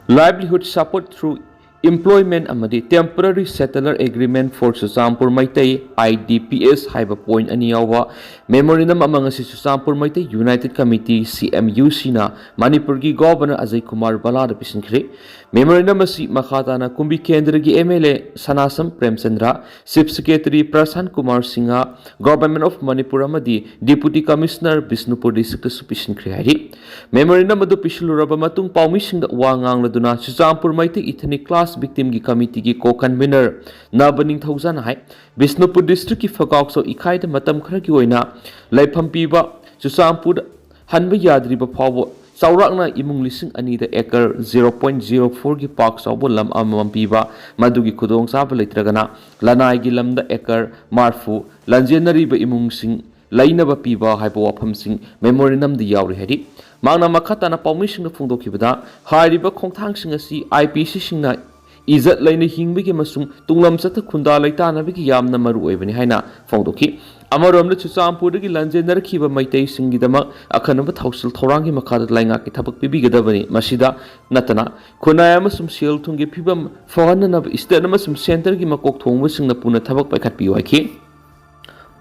Livelihood Support Through Employment ꯑꯃꯗꯤ Temporary Settler Agreement for Churachandpur Meitei, IDPS, ꯍꯥꯏꯕ ꯄꯣꯏꯟ ꯑꯅꯤ ꯌꯥꯎꯕ ꯃꯦꯃꯣꯔꯦꯟꯗꯝ ꯑꯃ ꯉꯁꯤ ꯆꯨꯔꯆꯥꯟꯄꯨꯔ ꯃꯩꯇꯩ ꯌꯨꯅꯥꯏꯇꯦꯗ ꯀꯃꯤꯇꯤ, CMUCꯅ ꯃꯅꯤꯄꯨꯔꯒꯤ ꯒꯣꯚꯔꯅꯔ ꯑꯖꯌ ꯀꯨꯃꯥꯔ ꯚꯜꯂꯥꯗ ꯄꯤꯁꯤꯟꯈ꯭ꯔꯦ꯫ ꯃꯦꯃꯣꯔꯦꯟꯗꯝ ꯑꯁꯤ ꯃꯈꯥ ꯇꯥꯅ ꯀꯨꯝꯕꯤ ꯀꯦꯟꯗ꯭ꯔꯒꯤ MLA Sanasam Premchandra, chief secretary Prashant Kumar Singh, Government of Manipur ꯑꯃꯗꯤ ꯗꯤꯄꯨꯇꯤ ꯀꯃꯤꯁꯅꯔ ꯕꯤꯁꯅꯨꯄꯨꯔ ꯗꯤꯁꯇ꯭ꯔꯤꯛꯇꯁꯨ ꯄꯤꯁꯤꯟꯈ꯭ꯔꯦ ꯍꯥꯏꯔꯤ꯫ ꯃꯦꯃꯣꯔꯦꯟꯗꯝ ꯑꯗꯨ ꯄꯤꯁꯤꯜꯂꯨꯔꯕ ꯃꯇꯨꯡ ꯄꯥꯎꯃꯤꯁꯤꯡꯗ ꯋꯥ ꯉꯥꯡꯂꯗꯨꯅ ꯆꯨꯔꯆꯥꯟꯄꯨꯔ ꯃꯩꯇꯩ ꯏꯊꯅꯤꯛ ꯀ꯭ꯂꯥꯁ ꯚꯤꯛꯇꯤꯝꯒꯤ ꯀꯃꯤꯇꯤꯒꯤ ꯀꯣ ꯀꯟꯚꯤꯅꯔ ꯅꯕ ꯅꯤꯡꯊꯧꯖꯥꯅ ꯍꯥꯏ, ꯕꯤꯁꯅꯨꯄꯨꯔ ꯗꯤꯁꯇ꯭ꯔꯤꯛꯀꯤ ꯐꯒꯥꯎꯆꯧ ꯏꯈꯥꯏꯗ ꯃꯇꯝ ꯈꯔꯒꯤ ꯑꯣꯏꯅ ꯂꯩꯐꯝ ꯄꯤꯕ ꯆꯨꯔꯆꯥꯟꯄꯨꯔꯗ ꯍꯟꯕ ꯌꯥꯗ꯭ꯔꯤꯕ ꯐꯥꯎꯕ ꯆꯥꯎꯔꯥꯛꯅ ꯏꯃꯨꯡ ꯂꯤꯁꯤꯡ ꯑꯅꯤꯗ ꯑꯦꯀꯔ zero point zero fourꯒꯤ ꯄꯥꯛ ꯆꯥꯎꯕ ꯂꯝ ꯑꯃꯃꯝ ꯄꯤꯕ, ꯃꯗꯨꯒꯤ ꯈꯨꯗꯣꯡꯆꯥꯕ ꯂꯩꯇ꯭ꯔꯒꯅ ꯂꯅꯥꯏꯒꯤ ꯂꯝꯗ ꯑꯦꯀꯔ ꯃꯔꯐꯨ ꯂꯟꯖꯦꯟꯅꯔꯤꯕ ꯏꯃꯨꯡꯁꯤꯡ ꯂꯩꯅꯕ ꯄꯤꯕ ꯍꯥꯏꯕ ꯋꯥꯐꯝꯁꯤꯡ memorandum ꯗ ꯌꯥꯎꯔꯤ ꯍꯥꯏꯔꯤ꯫ ꯃꯍꯥꯛꯅ ꯃꯈꯥ ꯇꯥꯅ ꯄꯥꯎꯃꯤꯁꯤꯡꯗ ꯐꯣꯡꯗꯣꯛꯈꯤꯕꯗ, ꯍꯥꯏꯔꯤꯕ ꯈꯣꯡꯊꯥꯡꯁꯤꯡ ꯑꯁꯤ I P C ꯁꯤꯡꯅ ꯏꯖꯠ ꯂꯩꯅ ꯍꯤꯡꯕꯒꯤ ꯑꯃꯁꯨꯡ ꯇꯨꯡꯂꯝ ꯆꯠꯊ ꯈꯨꯟꯗꯥ ꯂꯩꯇꯥꯅꯕꯒꯤ ꯌꯥꯝꯅ ꯃꯔꯨ ꯑꯣꯏꯕꯅꯤ ꯍꯥꯏꯅ ꯐꯣꯡꯗꯣꯛꯈꯤ꯫ ꯑꯃꯔꯣꯝꯗ, ꯆꯨꯔꯆꯥꯟꯄꯨꯔꯗꯒꯤ ꯂꯥꯟꯖꯦꯟꯅꯔꯛꯈꯤꯕ ꯃꯩꯇꯩꯁꯤꯡꯒꯤꯗꯃꯛ ꯑꯈꯟꯅꯕ ꯊꯧꯁꯤꯜ ꯊꯧꯔꯥꯡꯒꯤ ꯃꯈꯥꯗ ꯂꯩꯉꯥꯛꯀꯤ ꯊꯕꯛ ꯄꯤꯕꯤꯒꯗꯕꯅꯤ꯫ ꯃꯁꯤꯗ ꯅꯠꯇꯅ, ꯈꯨꯟꯅꯥꯏ ꯑꯃꯁꯨꯡ ꯁꯦꯜ ꯊꯨꯝꯒꯤ ꯐꯤꯕꯝ ꯐꯒꯠꯅꯅꯕ state ꯑꯃꯁꯨꯡ centre ꯒꯤ ꯃꯀꯣꯛ ꯊꯣꯡꯕꯁꯤꯡꯅ ꯄꯨꯟꯅ ꯊꯕꯛ ꯄꯥꯏꯈꯠꯄꯤꯌꯨ ꯍꯥꯏꯈꯤ꯫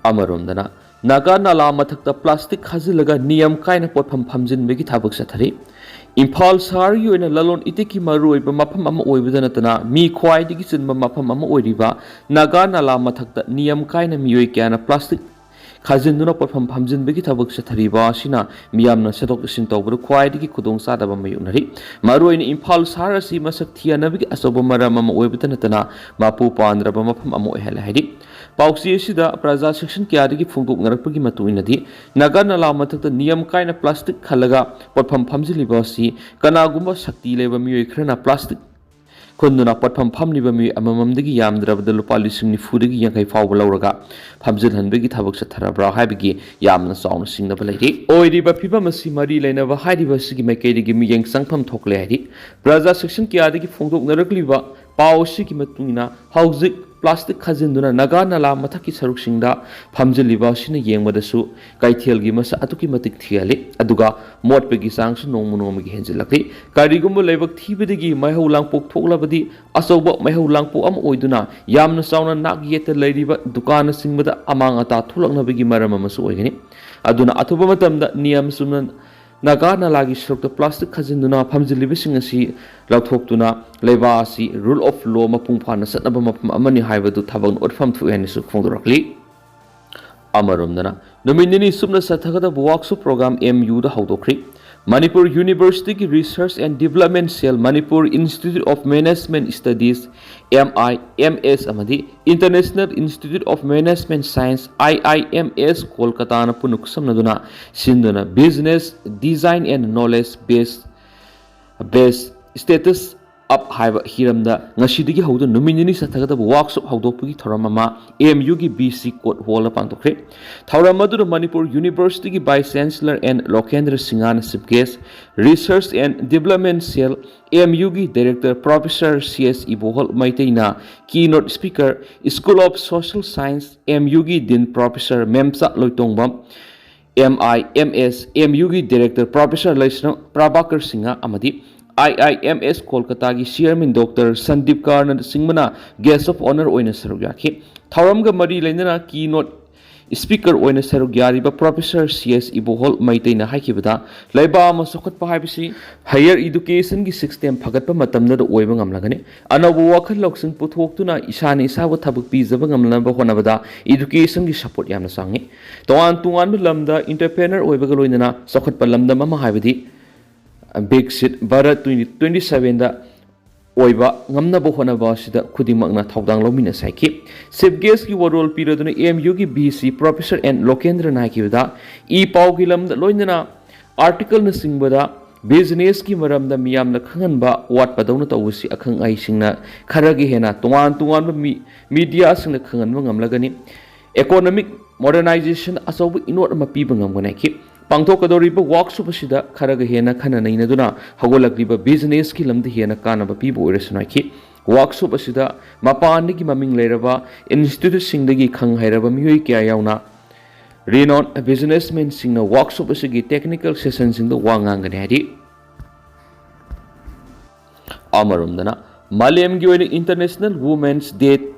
ꯑꯃꯔꯣꯝꯗꯅ, ꯅꯥꯒꯥ ꯅꯂꯥ ꯃꯊꯛꯇ plastic ꯈꯥꯖꯤꯜꯂꯒ ꯅꯤꯌꯝ ꯀꯥꯏꯅ ꯄꯣꯠꯐꯝ ꯐꯝꯖꯤꯟꯕꯒꯤ ꯊꯕꯛ ꯆꯠꯊꯔꯤ꯫ ꯏꯝꯐꯥꯜ ꯁꯍꯔꯒꯤ ꯑꯣꯏꯅ ꯂꯂꯣꯟ ꯏꯇꯤꯛꯀꯤ ꯃꯔꯨꯑꯣꯏꯕ ꯃꯐꯝ ꯑꯃ ꯑꯣꯏꯕꯗ ꯅꯠꯇꯅ, ꯃꯤ ꯈ꯭ꯋꯥꯏꯗꯒꯤ ꯆꯤꯟꯕ ꯃꯐꯝ ꯑꯃ ꯑꯣꯏꯔꯤꯕ ꯅꯥꯒꯥ ꯅꯂꯥ ꯃꯊꯛꯇ ꯅꯤꯌꯝ ꯀꯥꯏꯅ ꯃꯤꯑꯣꯏ ꯀꯌꯥꯅ plastic ꯈꯥꯖꯤꯟꯗꯨꯅ ꯄꯣꯠꯐꯝ ꯐꯝꯖꯤꯟꯕꯒꯤ ꯊꯕꯛ ꯆꯠꯊꯔꯤꯕ ꯑꯁꯤꯅ ꯃꯤꯌꯥꯝꯅ ꯆꯠꯊꯣꯛ ꯆꯠꯁꯤꯟ ꯇꯧꯕꯗ ꯈ꯭ꯋꯥꯏꯗꯒꯤ ꯈꯨꯗꯣꯡꯆꯥꯗꯕ ꯃꯥꯌꯣꯛꯅꯔꯤ꯫ ꯃꯔꯨꯑꯣꯏꯅ ꯏꯝꯐꯥꯜ ꯁꯍꯔ ꯑꯁꯤ ꯃꯁꯛ ꯊꯤꯍꯟꯅꯕꯒꯤ ꯑꯆꯧꯕ ꯃꯔꯝ ꯑꯃ ꯑꯣꯏꯕꯇ ꯅꯠꯇꯅ, ꯃꯄꯨ ꯄꯥꯟꯗ꯭ꯔꯕ ꯃꯐꯝ ꯑꯃ ꯑꯣꯏꯍꯜꯂꯦ ꯍꯥꯏꯔꯤ꯫ ꯄꯥꯎꯆꯦ ꯑꯁꯤꯗ ꯄ꯭ꯔꯖꯥ section ꯀꯌꯥꯗꯒꯤ ꯐꯣꯡꯗꯣꯛꯅꯔꯛꯄꯒꯤ ꯃꯇꯨꯡ ꯏꯟꯅꯗꯤ, ꯅꯥꯒꯥ ꯅꯂꯥ ꯃꯊꯛꯇ ꯅꯤꯌꯝ ꯀꯥꯏꯅ plastic ꯈꯜꯂꯒ ꯄꯣꯠꯐꯝ ꯐꯝꯖꯤꯜꯂꯤꯕ ꯑꯁꯤ ꯀꯅꯥꯒꯨꯝꯕ ꯁꯛꯇꯤ ꯂꯩꯕ ꯃꯤꯑꯣꯏ ꯈꯔꯅ plastic ꯈꯨꯟꯗꯨꯅ ꯄꯣꯠꯐꯝ ꯐꯝꯂꯤꯕ ꯃꯤꯑꯣꯏ ꯑꯃꯃꯝꯗꯒꯤ ꯌꯥꯝꯗ꯭ꯔꯕꯗ ꯂꯨꯄꯥ ꯂꯤꯁꯤꯡ ꯅꯤꯐꯨꯗꯒꯤ ꯌꯥꯡꯈꯩ ꯐꯥꯎꯕ ꯂꯧꯔꯒ ꯐꯝꯖꯤꯜꯍꯟꯕꯒꯤ ꯊꯕꯛ ꯆꯠꯊꯔꯕ꯭ꯔꯥ ꯍꯥꯏꯕꯒꯤ ꯌꯥꯝꯅ ꯆꯥꯎꯅ ꯆꯤꯡꯅꯕ ꯂꯩꯔꯤ꯫ ꯑꯣꯏꯔꯤꯕ ꯐꯤꯕꯝ ꯑꯁꯤ ꯃꯔꯤ ꯂꯩꯅꯕ ꯍꯥꯏꯔꯤꯕ ꯑꯁꯤꯒꯤ ꯃꯥꯏꯀꯩꯗꯒꯤ ꯃꯤꯠꯌꯦꯡ ꯆꯪꯐꯝ ꯊꯣꯛꯂꯦ ꯍꯥꯏꯔꯤ꯫ ꯄ꯭ꯔꯖꯥ section ꯀꯌꯥꯗꯒꯤ ꯐꯣꯡꯗꯣꯛꯅꯔꯛꯂꯤꯕ ꯄꯥꯎ ꯑꯁꯤꯒꯤ ꯃꯇꯨꯡ ꯏꯟꯅ, ꯍꯧꯖꯤꯛ plastic ꯈꯥꯖꯤꯟꯗꯨꯅ ꯅꯥꯒꯥ ꯅꯂꯥ ꯃꯊꯛꯀꯤ ꯁꯔꯨꯛꯁꯤꯡꯗ ꯐꯝꯖꯤꯜꯂꯤꯕ ꯑꯁꯤꯅ ꯌꯦꯡꯕꯗꯁꯨ ꯀꯩꯊꯦꯜꯒꯤ ꯃꯁꯛ ꯑꯗꯨꯛꯀꯤ ꯃꯇꯤꯛ ꯊꯤꯍꯜꯂꯤ, ꯑꯗꯨꯒ ꯃꯣꯠꯄꯒꯤ ꯆꯥꯡꯁꯨ ꯅꯣꯡꯃ ꯅꯣꯡꯃꯒꯤ ꯍꯦꯟꯖꯤꯜꯂꯛꯂꯤ꯫ ꯀꯔꯤꯒꯨꯝꯕ ꯂꯥꯏꯕꯛ ꯊꯤꯕꯗꯒꯤ ꯃꯩꯍꯧ ꯂꯥꯡꯄꯣꯛ ꯊꯣꯛꯂꯕꯗꯤ, ꯑꯆꯧꯕ ꯃꯩꯍꯧ ꯂꯥꯡꯄꯣꯛ ꯑꯃ ꯑꯣꯏꯗꯨꯅ ꯌꯥꯝꯅ ꯆꯥꯎꯅ ꯅꯥꯛ ꯌꯦꯠꯇ ꯂꯩꯔꯤꯕ ꯗꯨꯀꯥꯟꯅꯆꯤꯡꯕꯗ ꯑꯃꯥꯡ ꯑꯇꯥ ꯊꯣꯛꯂꯛꯅꯕꯒꯤ ꯃꯔꯝ ꯑꯃꯁꯨ ꯑꯣꯏꯒꯅꯤ꯫ ꯑꯗꯨꯅ ꯑꯊꯨꯕ ꯃꯇꯝꯗ ꯅꯤꯌꯝ ꯆꯨꯝꯅ ꯅꯥꯒꯥ ꯅꯂꯥꯒꯤ ꯁꯔꯨꯛꯇ plastic ꯈꯥꯖꯤꯟꯗꯨꯅ ꯐꯝꯖꯤꯜꯂꯤꯕꯁꯤꯡ ꯑꯁꯤ ꯂꯧꯊꯣꯛꯇꯨꯅ ꯂꯩꯕꯥꯛ ꯑꯁꯤ rule of law ꯃꯄꯨꯡ ꯐꯥꯅ ꯆꯠꯅꯕ ꯃꯐꯝ ꯑꯃꯅꯤ ꯍꯥꯏꯕꯗꯨ ꯊꯕꯛꯅ ꯎꯠꯐꯝ ꯊꯣꯛꯏ ꯍꯥꯏꯅꯁꯨ ꯐꯣꯡꯗꯣꯔꯛꯂꯤ꯫ ꯑꯃꯔꯣꯝꯗꯅ, ꯅꯨꯃꯤꯠ ꯅꯤꯅꯤ ꯁꯨꯞꯅ ꯆꯠꯊꯒꯗꯕ workshop program M U ꯗ ꯍꯧꯗꯣꯛꯈ꯭ꯔꯤ꯫ ꯃꯅꯤꯄꯨꯔ University ꯒꯤ Research and Development Cell, Manipur Institute of Management Studies, M I M S, ꯑꯃꯗꯤ International Institute of Management Science, I I M S, ꯀꯣꯜꯀꯇꯥꯅ ꯄꯨꯟꯅ ꯈꯨꯠꯁꯝꯅꯗꯨꯅ ꯁꯤꯟꯗꯨꯅ Business Design and Knowledge Base, Base Status up ꯍꯥꯏꯕ ꯍꯤꯔꯝꯗ ꯉꯁꯤꯗꯒꯤ ꯍꯧꯗꯨꯅ ꯅꯨꯃꯤꯠ ꯅꯤꯅꯤ ꯆꯠꯊꯒꯗꯕ workshop ꯍꯧꯗꯣꯛꯄꯒꯤ ꯊꯧꯔꯝ ꯑꯃ ꯑꯦꯝ ꯌꯨꯒꯤ ꯕꯤ ꯁꯤ ꯀꯣꯔꯠ ꯍꯣꯜꯗ ꯄꯥꯡꯊꯣꯛꯈ꯭ꯔꯦ꯫ ꯊꯧꯔꯝ ꯑꯗꯨꯗ ꯃꯅꯤꯄꯨꯔ ꯌꯨꯅꯤꯚꯔꯁꯤꯇꯤꯒꯤ ꯚꯥꯏꯁ ꯆꯥꯟꯁꯦꯂꯔ ꯑꯦꯟ ꯂꯣꯀꯦꯟꯗ꯭ꯔ ꯁꯤꯡꯍꯅ chief guest, resource and development cell, M ꯌꯨꯒꯤ director professor C S Ibohal ꯃꯩꯇꯩꯅ keynote speaker, school of social science, M ꯌꯨꯒꯤ dean professor Memcha Loitongbam, M I M S, M ꯌꯨꯒꯤ director professor Leishram Prabhakar Singh ꯑꯃꯗꯤ I M M ꯑꯦꯁ ꯀꯣꯜꯀꯇꯥꯒꯤ chairman doctor Sandeep ꯀꯥꯔꯅꯆꯤꯡꯕꯅ guest of honour ꯑꯣꯏꯅ ꯁꯔꯨꯛ ꯌꯥꯈꯤ꯫ ꯊꯧꯔꯝꯒ ꯃꯔꯤ ꯂꯩꯅꯅ ꯀꯤ ꯅꯣꯠ ꯁ꯭ꯄꯤꯀꯔ ꯑꯣꯏꯅ ꯁꯔꯨꯛ ꯌꯥꯔꯤꯕ ꯄ꯭ꯔꯣꯐꯦꯁꯔ ꯁꯤ ꯑꯦꯁ ꯏꯕꯣꯍꯣꯜ ꯃꯩꯇꯩꯅ ꯍꯥꯏꯈꯤꯕꯗ, ꯂꯩꯕꯥꯛ ꯑꯃ ꯆꯥꯎꯈꯠꯄ ꯍꯥꯏꯕꯁꯤ ꯍꯥꯌꯔ ꯏꯗꯨꯀꯦꯁꯟꯒꯤ ꯁꯤꯁꯇꯦꯝ ꯐꯒꯠꯄ ꯃꯇꯝꯗꯗ ꯑꯣꯏꯕ ꯉꯝꯂꯒꯅꯤ꯫ ꯑꯅꯧꯕ ꯋꯥꯈꯜ ꯂꯧꯁꯤꯡ ꯄꯨꯊꯣꯛꯇꯨꯅ ꯏꯁꯥꯅ ꯏꯁꯥꯕꯨ ꯊꯕꯛ ꯄꯤꯖꯕ ꯉꯝꯅꯕ ꯍꯣꯠꯅꯕꯗ ꯏꯗꯨꯀꯦꯁꯟꯒꯤ ꯁꯄꯣꯔꯠ ꯌꯥꯝꯅ ꯆꯪꯉꯤ꯫ ꯇꯣꯉꯥꯟ ꯇꯣꯉꯥꯟꯕ ꯂꯝꯗ ꯏꯟꯇꯔꯄ꯭ꯔꯦꯅꯔ ꯑꯣꯏꯕꯒ ꯂꯣꯏꯅꯅ ꯆꯥꯎꯈꯠꯄ ꯂꯝꯗꯝ ꯑꯃ ꯍꯥꯏꯕꯗꯤ ꯕꯤꯛꯁꯤꯠ ꯚꯥꯔꯠ ꯇ꯭ꯋꯦꯟꯇꯤ ꯇ꯭ꯋꯦꯟꯇꯤ ꯁꯚꯦꯟꯗ ꯑꯣꯏꯕ ꯉꯝꯅꯕ ꯍꯣꯠꯅꯕ ꯑꯁꯤꯗ ꯈꯨꯗꯤꯡꯃꯛꯅ ꯊꯧꯗꯥꯡ ꯂꯧꯃꯤꯟꯅꯁꯤ ꯍꯥꯏꯈꯤ꯫ ꯆꯤꯐ ꯒꯦꯁꯀꯤ ꯋꯥꯔꯣꯜ ꯄꯤꯔꯗꯨꯅ ꯑꯦꯝ ꯌꯨꯒꯤ V C professor and ꯂꯣꯀꯦꯟꯗ꯭ꯔꯅ ꯍꯥꯏꯈꯤꯕꯗ, E ꯄꯥꯎꯒꯤ ꯂꯝꯗ ꯂꯣꯏꯅꯅ ꯑꯥꯔꯇꯤꯀꯜꯅꯆꯤꯡꯕꯗ ꯕꯤꯖꯤꯅꯦꯁꯀꯤ ꯃꯔꯝꯗ ꯃꯤꯌꯥꯝꯅ ꯈꯪꯍꯟꯕ ꯋꯥꯠꯄꯗꯧꯅ ꯇꯧꯕꯁꯤ ꯑꯈꯪ ꯑꯍꯩꯁꯤꯡꯅ ꯈꯔꯒ ꯍꯦꯟꯅ ꯇꯣꯉꯥꯟ ꯇꯣꯉꯥꯟꯕ ꯃꯤ-, ꯃꯤꯗꯤꯌꯥꯁꯤꯡꯗ ꯈꯪꯍꯟꯕ ꯉꯝꯂꯒꯅꯤ꯫ ꯏꯀꯣꯅꯣꯃꯤꯛ ꯃꯣꯗꯔꯅꯥꯏꯖꯦꯁꯟ ꯑꯆꯧꯕ ꯏꯅꯣꯠ ꯑꯃ ꯄꯤꯕ ꯉꯝꯒꯅꯤ ꯍꯥꯏꯈꯤ꯫ ꯄꯥꯡꯊꯣꯛꯀꯗꯧꯔꯤꯕ ꯋꯥꯔꯛꯁꯣꯞ ꯑꯁꯤꯗ ꯈꯔꯒ ꯍꯦꯟꯅ ꯈꯟꯅ ꯅꯩꯅꯗꯨꯅ ꯍꯧꯒꯠꯂꯛꯂꯤꯕ ꯕꯤꯖꯤꯅꯦꯁꯀꯤ ꯂꯝꯗ ꯍꯦꯟꯅ ꯀꯥꯟꯅꯕ ꯄꯤꯕ ꯑꯣꯏꯔꯁꯅꯨ ꯍꯥꯏꯈꯤ꯫ ꯋꯥꯔꯛꯁꯣꯞ ꯑꯁꯤꯗ ꯃꯄꯥꯟꯗꯒꯤ ꯃꯃꯤꯡ ꯂꯩꯔꯕ ꯏꯟꯁꯇꯤꯇ꯭ꯌꯨꯠꯁꯤꯡꯗꯒꯤ ꯈꯪ ꯍꯩꯔꯕ ꯃꯤꯑꯣꯏ ꯀꯌꯥ ꯌꯥꯎꯅ ꯔꯤꯅꯣꯟ ꯕꯤꯖꯤꯅꯦꯁꯃꯦꯟꯁꯤꯡꯅ ꯋꯥꯔꯛꯁꯣꯞ ꯑꯁꯤꯒꯤ ꯇꯦꯛꯅꯤꯀꯦꯜ ꯁꯦꯁꯟꯁꯤꯡꯗ ꯋꯥ ꯉꯥꯡꯒꯅꯤ ꯍꯥꯏꯔꯤ꯫ ꯑꯃꯔꯣꯝꯗꯅ, ꯃꯥꯂꯦꯝꯒꯤ ꯑꯣꯏꯅ ꯏꯟꯇꯔꯅꯦꯁꯅꯦꯜ ꯋꯨꯃꯦꯟꯁ ꯗꯦ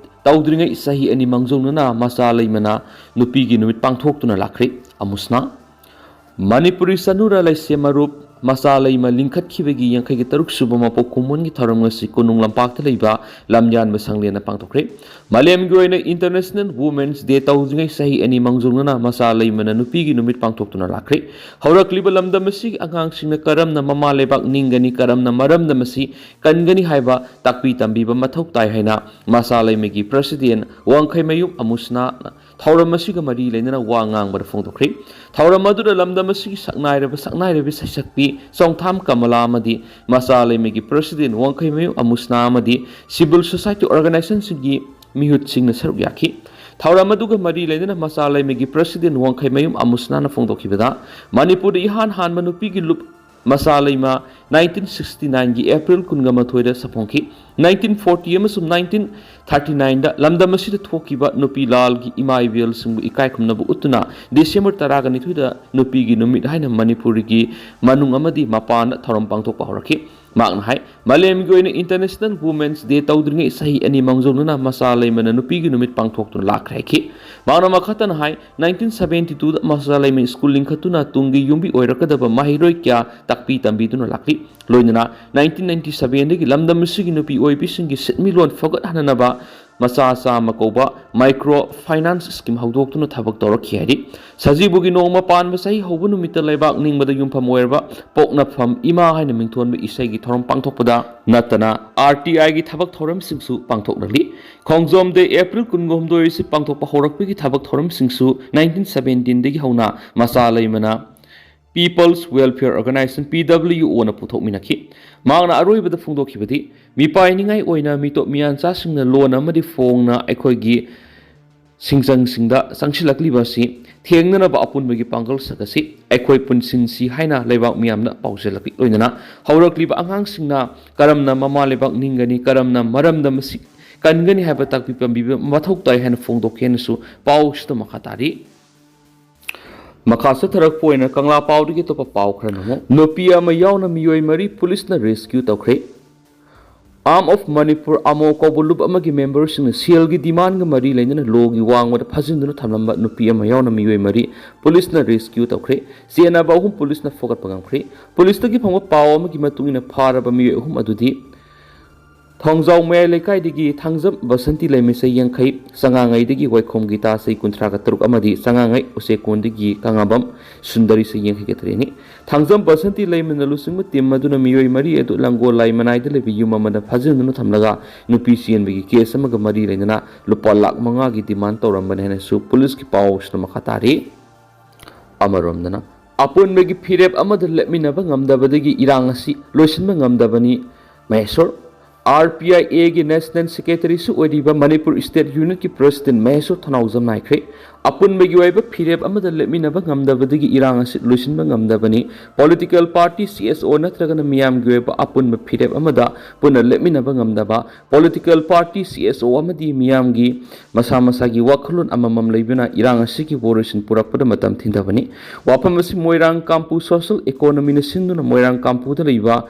ꯇꯧꯗ꯭ꯔꯤꯉꯩ ꯆꯍꯤ ꯑꯅꯤ ꯃꯥꯡꯖꯧꯅꯅ ꯃꯆꯥ ꯂꯩꯃꯅ ꯅꯨꯄꯤꯒꯤ ꯅꯨꯃꯤꯠ ꯄꯥꯡꯊꯣꯛꯇꯨꯅ ꯂꯥꯛꯈ꯭ꯔꯦ꯫ ꯑꯃꯨꯁꯅꯥ꯫ ꯃꯅꯤꯄꯨꯔꯤ ꯆꯅꯨꯔ ꯂꯩꯁꯦꯝ ꯃꯔꯨꯞ ꯃꯆꯥ ꯂꯩꯃ ꯂꯤꯡꯈꯠꯈꯤꯕꯒꯤ ꯌꯥꯡꯈꯩꯒ ꯇꯔꯨꯛ ꯁꯨꯕ ꯃꯄꯣꯛ ꯀꯨꯝꯑꯣꯟꯒꯤ ꯊꯧꯔꯝ ꯉꯁꯤ ꯀꯣꯅꯨꯡ ꯂꯝꯄꯥꯛꯇ ꯂꯩꯕ ꯂꯝꯌꯥꯟꯕ ꯁꯪꯂꯦꯟꯗ ꯄꯥꯡꯊꯣꯛꯈ꯭ꯔꯦ꯫ ꯃꯥꯂꯦꯝꯒꯤ ꯑꯣꯏꯅ ꯏꯟꯇꯔꯅꯦꯁꯅꯦꯜ ꯋꯨꯃꯦꯟꯁ ꯗꯦ ꯇꯧꯗ꯭ꯔꯤꯉꯩ ꯆꯍꯤ ꯑꯅꯤ ꯃꯥꯡꯖꯧꯅꯅ ꯃꯆꯥ ꯂꯩꯃꯅ ꯅꯨꯄꯤꯒꯤ ꯅꯨꯃꯤꯠ ꯄꯥꯡꯊꯣꯛꯇꯨꯅ ꯂꯥꯛꯈ꯭ꯔꯦ꯫ ꯍꯧꯔꯛꯂꯤꯕ ꯂꯝꯗꯝ ꯑꯁꯤꯒꯤ ꯑꯉꯥꯡꯁꯤꯡꯅ ꯀꯔꯝꯅ ꯃꯃꯥ ꯂꯩꯕꯥꯛ ꯅꯤꯡꯒꯅꯤ, ꯀꯔꯝꯅ ꯃꯔꯝꯗꯝ ꯑꯁꯤ ꯀꯟꯒꯅꯤ ꯍꯥꯏꯕ ꯇꯥꯛꯄꯤ ꯇꯝꯕꯤꯕ ꯃꯊꯧ ꯇꯥꯏ ꯍꯥꯏꯅ ꯃꯆꯥ ꯂꯩꯃꯒꯤ ꯄ꯭ꯔꯁꯤꯗꯦꯟ ꯋꯥꯡꯈꯩꯃꯌꯨꯝ ꯑꯃꯨꯁꯅꯥꯅ ꯊꯧꯔꯝ ꯑꯁꯤꯒ ꯃꯔꯤ ꯂꯩꯅꯅ ꯋꯥ ꯉꯥꯡꯕꯗ ꯐꯣꯡꯗꯣꯛꯈ꯭ꯔꯤ꯫ ꯊꯧꯔꯝ ꯑꯗꯨꯗ ꯂꯝꯗꯝ ꯑꯁꯤꯒꯤ ꯁꯛꯅꯥꯏꯔꯕ ꯁꯛꯅꯥꯏꯔꯕꯤ ꯁꯩꯁꯛꯄꯤ ꯆꯣꯡꯊꯥꯝ ꯀꯃꯂꯥ ꯑꯃꯗꯤ ꯃꯆꯥ ꯂꯩꯃꯒꯤ ꯄ꯭ꯔꯁꯤꯗꯦꯟ ꯋꯥꯡꯈꯩꯃꯌꯨꯝ ꯑꯃꯨꯁꯅꯥ ꯑꯃꯗꯤ ꯁꯤꯚꯤꯜ ꯁꯣꯁꯥꯏꯇꯤ ꯑꯣꯔꯒꯅꯥꯏꯖꯦꯁꯟꯁꯤꯡꯒꯤ ꯃꯤꯍꯨꯠꯁꯤꯡꯅ ꯁꯔꯨꯛ ꯌꯥꯈꯤ꯫ ꯊꯧꯔꯝ ꯑꯗꯨꯒ ꯃꯔꯤ ꯂꯩꯅꯅ ꯃꯆꯥ ꯂꯩꯃꯒꯤ ꯄ꯭ꯔꯁꯤꯗꯦꯟ ꯋꯥꯡꯈꯩꯃꯌꯨꯝ ꯑꯃꯨꯁꯅꯥꯅ ꯐꯣꯡꯗꯣꯛꯈꯤꯕꯗ, ꯃꯅꯤꯄꯨꯔꯗ ꯏꯍꯥꯟ ꯍꯥꯟꯕ ꯅꯨꯄꯤꯒꯤ ꯂꯨꯞ ꯃꯆꯥ ꯂꯩꯃ nineteen sixty nineꯒꯤ April ꯀꯨꯟꯒ ꯃꯥꯊꯣꯏꯗ ꯁꯥꯐꯣꯡꯈꯤ꯫ Nineteen forty ꯑꯃꯁꯨꯡ nineteen thirty nineꯗ ꯂꯝꯗꯝ ꯑꯁꯤꯗ ꯊꯣꯛꯈꯤꯕ ꯅꯨꯄꯤ ꯂꯥꯜꯒꯤ ꯏꯃꯥ ꯏꯕꯦꯜꯁꯤꯡꯕꯨ ꯏꯀꯥꯏ ꯈꯨꯝꯅꯕ ꯎꯠꯇꯨꯅ December ꯇꯔꯥꯒ ꯅꯤꯊꯣꯏꯗ ꯅꯨꯄꯤꯒꯤ ꯅꯨꯃꯤꯠ ꯍꯥꯏꯅ ꯃꯅꯤꯄꯨꯔꯒꯤ ꯃꯅꯨꯡ ꯑꯃꯗꯤ ꯃꯄꯥꯟꯗ ꯊꯧꯔꯝ ꯄꯥꯡꯊꯣꯛꯄ ꯍꯧꯔꯛꯈꯤ꯫ ꯃꯍꯥꯛꯅ ꯍꯥꯏ, ꯃꯥꯂꯦꯝꯒꯤ ꯑꯣꯏꯅ International Women's Day ꯇꯧꯗ꯭ꯔꯤꯉꯩ ꯆꯍꯤ ꯑꯅꯤ ꯃꯥꯡꯖꯧꯅꯅ ꯃꯆꯥ ꯂꯩꯃꯅ ꯅꯨꯄꯤꯒꯤ ꯅꯨꯃꯤꯠ ꯄꯥꯡꯊꯣꯛꯇꯨꯅ ꯂꯥꯛꯈ꯭ꯔꯦ ꯍꯥꯏꯈꯤ꯫ ꯃꯍꯥꯛꯅ ꯃꯈꯥ ꯇꯥꯅ ꯍꯥꯏ, nineteen seventy twoꯗ ꯃꯆꯥ ꯂꯩꯃ ꯁ꯭ꯀꯨꯜ ꯂꯤꯡꯈꯠꯇꯨꯅ ꯇꯨꯡꯒꯤ ꯌꯨꯝꯕꯤ ꯑꯣꯏꯔꯛꯀꯗꯕ ꯃꯍꯩꯔꯣꯏ ꯀꯌꯥ ꯇꯥꯛꯄꯤ ꯇꯝꯕꯤꯗꯨꯅ ꯂꯥꯛꯂꯤ꯫ ꯂꯣꯏꯅꯅ nineteen ninety sevenꯗꯒꯤ ꯂꯝꯗꯝ ꯑꯁꯤꯒꯤ ꯅꯨꯄꯤ ꯑꯣꯏꯕꯤꯁꯤꯡꯒꯤ ꯁꯦꯟꯃꯤꯠꯂꯣꯟ ꯐꯒꯠꯍꯟꯅꯅꯕ ꯃꯆꯥ ꯆꯥꯝꯃ ꯀꯧꯕ ꯃꯥꯏꯀ꯭ꯔꯣ ꯐꯥꯏꯅꯥꯟꯁ ꯁ꯭ꯀꯤꯝ ꯍꯧꯗꯣꯛꯇꯨꯅ ꯊꯕꯛ ꯇꯧꯔꯛꯈꯤ ꯍꯥꯏꯔꯤ꯫ ꯁꯖꯤꯕꯨꯒꯤ ꯅꯣꯡꯃ ꯄꯥꯟꯕ ꯆꯍꯤ ꯍꯧꯕ ꯅꯨꯃꯤꯠꯇ ꯂꯩꯕꯥꯛ ꯅꯤꯡꯕꯗ ꯌꯨꯝꯐꯝ ꯑꯣꯏꯔꯕ ꯄꯣꯛꯅꯐꯝ ꯏꯃꯥ ꯍꯥꯏꯅ ꯃꯤꯡꯊꯣꯟꯕ ꯏꯁꯩꯒꯤ ꯊꯧꯔꯝ ꯄꯥꯡꯊꯣꯛꯄꯗ ꯅꯠꯇꯅ RTIꯒꯤ ꯊꯕꯛ ꯊꯧꯔꯝꯁꯤꯡꯁꯨ ꯄꯥꯡꯊꯣꯛꯂꯛꯂꯤ꯫ ꯈꯣꯡꯖꯣꯝ ꯗꯦ April ꯀꯨꯟꯒ ꯍꯨꯝꯗꯣꯏ ꯑꯁꯤ ꯄꯥꯡꯊꯣꯛꯄ ꯍꯧꯔꯛꯄꯒꯤ ꯊꯕꯛ ꯊꯧꯔꯝꯁꯤꯡꯁꯨ nineteen seventeenꯗꯒꯤ ꯍꯧꯅ ꯃꯆꯥ ꯂꯩꯃꯅ People's Welfare Organization, PWOꯅ ꯄꯨꯊꯣꯛꯃꯤꯟꯅꯈꯤ꯫ ꯃꯍꯥꯛꯅ ꯑꯔꯣꯏꯕꯗ ꯐꯣꯡꯗꯣꯛꯈꯤꯕꯗꯤ, ꯃꯤꯄꯥꯏꯅꯤꯡꯉꯥꯏ ꯑꯣꯏꯅ ꯃꯤꯇꯣꯞ ꯃꯤꯌꯥꯟꯆꯥꯁꯤꯡꯅ ꯂꯣꯟ ꯑꯃꯗꯤ ꯐꯣꯡꯅ ꯑꯩꯈꯣꯏꯒꯤ ꯁꯤꯡꯖꯪꯁꯤꯡꯗ ꯆꯪꯁꯤꯜꯂꯛꯂꯤꯕ ꯑꯁꯤ ꯊꯦꯡꯅꯅꯕ ꯑꯄꯨꯟꯕꯒꯤ ꯄꯥꯡꯒꯜ ꯁꯛ ꯑꯁꯤ ꯑꯩꯈꯣꯏ ꯄꯨꯟꯁꯤꯟꯁꯤ ꯍꯥꯏꯅ ꯂꯩꯕꯥꯛ ꯃꯤꯌꯥꯝꯅ ꯄꯥꯎꯖꯦꯜꯂꯛꯂꯤ꯫ ꯂꯣꯏꯅꯅ ꯍꯧꯔꯛꯂꯤꯕ ꯑꯉꯥꯡꯁꯤꯡꯅ ꯀꯔꯝꯅ ꯃꯃꯥ ꯂꯩꯕꯥꯛ ꯅꯤꯡꯒꯅꯤ, ꯀꯔꯝꯅ ꯃꯔꯝꯗ ꯃꯁꯤ ꯀꯟꯒꯅꯤ ꯍꯥꯏꯕ ꯇꯥꯛꯄꯤ ꯄꯥꯝꯕꯤꯕ ꯃꯊꯧ ꯇꯥꯏ ꯍꯥꯏꯅ ꯐꯣꯡꯗꯣꯛꯈꯤ ꯍꯥꯏꯅꯁꯨ ꯄꯥꯎꯁꯤꯗ ꯃꯈꯥ ꯇꯥꯔꯤ꯫ ꯃꯈꯥ ꯆꯠꯊꯔꯛꯄ ꯑꯣꯏꯅ ꯀꯪꯂꯥ ꯄꯥꯎꯗꯒꯤ ꯑꯇꯣꯞꯄ ꯄꯥꯎ ꯈꯔꯅ ꯑꯃꯨꯛ, ꯅꯨꯄꯤ ꯑꯃ ꯌꯥꯎꯅ ꯃꯤꯑꯣꯏ ꯃꯔꯤ ꯄꯨꯂꯤꯁꯅ ꯔꯦꯁꯀ꯭ꯌꯨ ꯇꯧꯈ꯭ꯔꯦ꯫ Arm of Manipur, ꯑꯃꯣ ꯀꯧꯕ ꯂꯨꯞ ꯑꯃꯒꯤ ꯃꯦꯝꯕꯔꯁꯤꯡꯅ ꯁꯦꯜꯒꯤ ꯗꯤꯃꯥꯟꯒ ꯃꯔꯤ ꯂꯩꯅꯅ ꯂꯣꯒꯤ ꯋꯥꯡꯃꯗ ꯐꯥꯖꯤꯟꯗꯨꯅ ꯊꯝꯂꯝꯕ ꯅꯨꯄꯤ ꯑꯃ ꯌꯥꯎꯅ ꯃꯤꯑꯣꯏ ꯃꯔꯤ ꯄꯨꯂꯤꯁꯅ ꯔꯦꯁꯀ꯭ꯌꯨ ꯇꯧꯈ꯭ꯔꯦ꯫ ꯆꯦꯟꯅꯕ ꯑꯍꯨꯝ ꯄꯨꯂꯤꯁꯅ ꯐꯥꯒꯠꯄ ꯉꯝꯈ꯭ꯔꯦ꯫ ꯄꯨꯂꯤꯁꯇꯒꯤ ꯐꯪꯕ ꯄꯥꯎ ꯑꯃꯒꯤ ꯃꯇꯨꯡ ꯏꯟꯅ ꯐꯥꯔꯕ ꯃꯤꯑꯣꯏ ꯑꯍꯨꯝ ꯑꯗꯨꯗꯤ ꯈꯣꯡꯖꯥꯎ ꯃꯌꯥꯏ ꯂꯩꯀꯥꯏꯗꯒꯤ ꯊꯥꯡꯖꯝ ꯕꯁꯟꯇꯤ ꯂꯩꯃ ꯆꯍꯤ ꯌꯥꯡꯈꯩ, ꯆꯉꯥꯉꯩꯗꯒꯤ ꯋꯥꯏꯈꯣꯝ ꯒꯤꯇꯥ ꯆꯍꯤ ꯀꯨꯟꯊ꯭ꯔꯥꯒ ꯇꯔꯨꯛ ꯑꯃꯗꯤ ꯆꯉꯥꯉꯩ ꯎꯆꯦꯛꯀꯣꯟꯗꯒꯤ ꯀꯪꯉꯥꯕꯝ ꯁꯨꯟꯗꯔꯤ ꯆꯍꯤ ꯌꯥꯡꯈꯩꯒ ꯇꯔꯦꯠꯅꯤ꯫ ꯊꯥꯡꯖꯝ ꯕꯁꯟꯇꯤ ꯂꯩꯃꯅ ꯂꯨꯆꯤꯡꯕ ꯇꯤꯝ ꯑꯗꯨꯅ ꯃꯤꯑꯣꯏ ꯃꯔꯤ ꯑꯗꯨ ꯂꯥꯡꯒꯣꯜ ꯂꯥꯏ ꯃꯅꯥꯏꯗ ꯂꯩꯕ ꯌꯨꯝ ꯑꯃꯗ ꯐꯥꯖꯤꯟꯗꯨꯅ ꯊꯝꯂꯒ ꯅꯨꯄꯤ ꯆꯦꯟꯕꯒꯤ ꯀꯦꯁ ꯑꯃꯒ ꯃꯔꯤ ꯂꯩꯅꯅ ꯂꯨꯄꯥ ꯂꯥꯈ ꯃꯉꯥꯒꯤ ꯗꯤꯃꯥꯟ ꯇꯧꯔꯝꯕꯅꯤ ꯍꯥꯏꯅꯁꯨ ꯄꯨꯂꯤꯁꯀꯤ ꯄꯥꯎꯁꯤꯅ ꯃꯈꯥ ꯇꯥꯔꯤ꯫ ꯑꯃꯔꯣꯝꯗꯅ, ꯑꯄꯨꯟꯕꯒꯤ ꯐꯤꯔꯦꯞ ꯑꯃꯗ ꯂꯦꯞꯃꯤꯟꯅꯕ ꯉꯝꯗꯕꯗꯒꯤ ꯏꯔꯥꯡ ꯑꯁꯤ ꯂꯣꯏꯁꯤꯟꯕ ꯉꯝꯗꯕꯅꯤ꯫ ꯃꯍꯦꯁꯣꯔ, ꯑꯥꯔ ꯄꯤ ꯑꯥꯏ ꯑꯦꯒꯤ ꯅꯦꯁꯅꯦꯜ ꯁꯦꯀ꯭ꯔꯦꯇꯔꯤꯁꯨ ꯑꯣꯏꯔꯤꯕ ꯃꯅꯤꯄꯨꯔ ꯁ꯭ꯇꯦꯠ ꯌꯨꯅꯤꯠꯀꯤ ꯄ꯭ꯔꯁꯤꯗꯦꯟ ꯃꯍꯦꯁꯣꯔ ꯊꯅꯥꯎꯖꯝ ꯅꯥꯏꯈ꯭ꯔꯦ꯫ ꯑꯄꯨꯟꯕꯒꯤ ꯑꯣꯏꯕ ꯐꯤꯔꯦꯞ ꯑꯃꯗ ꯂꯦꯞꯃꯤꯟꯅꯕ ꯉꯝꯗꯕꯗꯒꯤ ꯏꯔꯥꯡ ꯑꯁꯤ ꯂꯣꯏꯁꯤꯟꯕ ꯉꯝꯗꯕꯅꯤ꯫ ꯄꯣꯂꯤꯇꯤꯀꯦꯜ ꯄꯥꯔꯇꯤ, ꯁꯤ ꯑꯦꯁ ꯑꯣ ꯅꯠꯇ꯭ꯔꯒꯅ ꯃꯤꯌꯥꯝꯒꯤ ꯑꯣꯏꯕ ꯑꯄꯨꯟꯕ ꯐꯤꯔꯦꯞ ꯑꯃꯗ ꯄꯨꯟꯅ ꯂꯦꯞꯃꯤꯟꯅꯕ ꯉꯝꯗꯕ, ꯄꯣꯂꯤꯇꯤꯀꯦꯜ ꯄꯥꯔꯇꯤ, ꯁꯤ ꯑꯦꯁ ꯑꯣ ꯑꯃꯗꯤ ꯃꯤꯌꯥꯝꯒꯤ ꯃꯁꯥ ꯃꯁꯥꯒꯤ ꯋꯥꯈꯜꯂꯣꯟ ꯑꯃꯃꯝ ꯂꯩꯕꯅ ꯏꯔꯥꯡ ꯑꯁꯤꯒꯤ ꯕꯣꯔꯤꯁꯤꯟ ꯄꯨꯔꯛꯄꯗ ꯃꯇꯝ ꯊꯤꯟꯊꯕꯅꯤ꯫ ꯋꯥꯐꯝ ꯑꯁꯤ ꯃꯣꯏꯔꯥꯡ ꯀꯥꯝꯄꯨ ꯁꯣꯁꯤꯌꯦꯜ ꯏꯀꯣꯅꯣꯃꯤꯅ ꯁꯤꯟꯗꯨꯅ ꯃꯣꯏꯔꯥꯡ ꯀꯥꯝꯄꯨꯗ ꯂꯩꯕ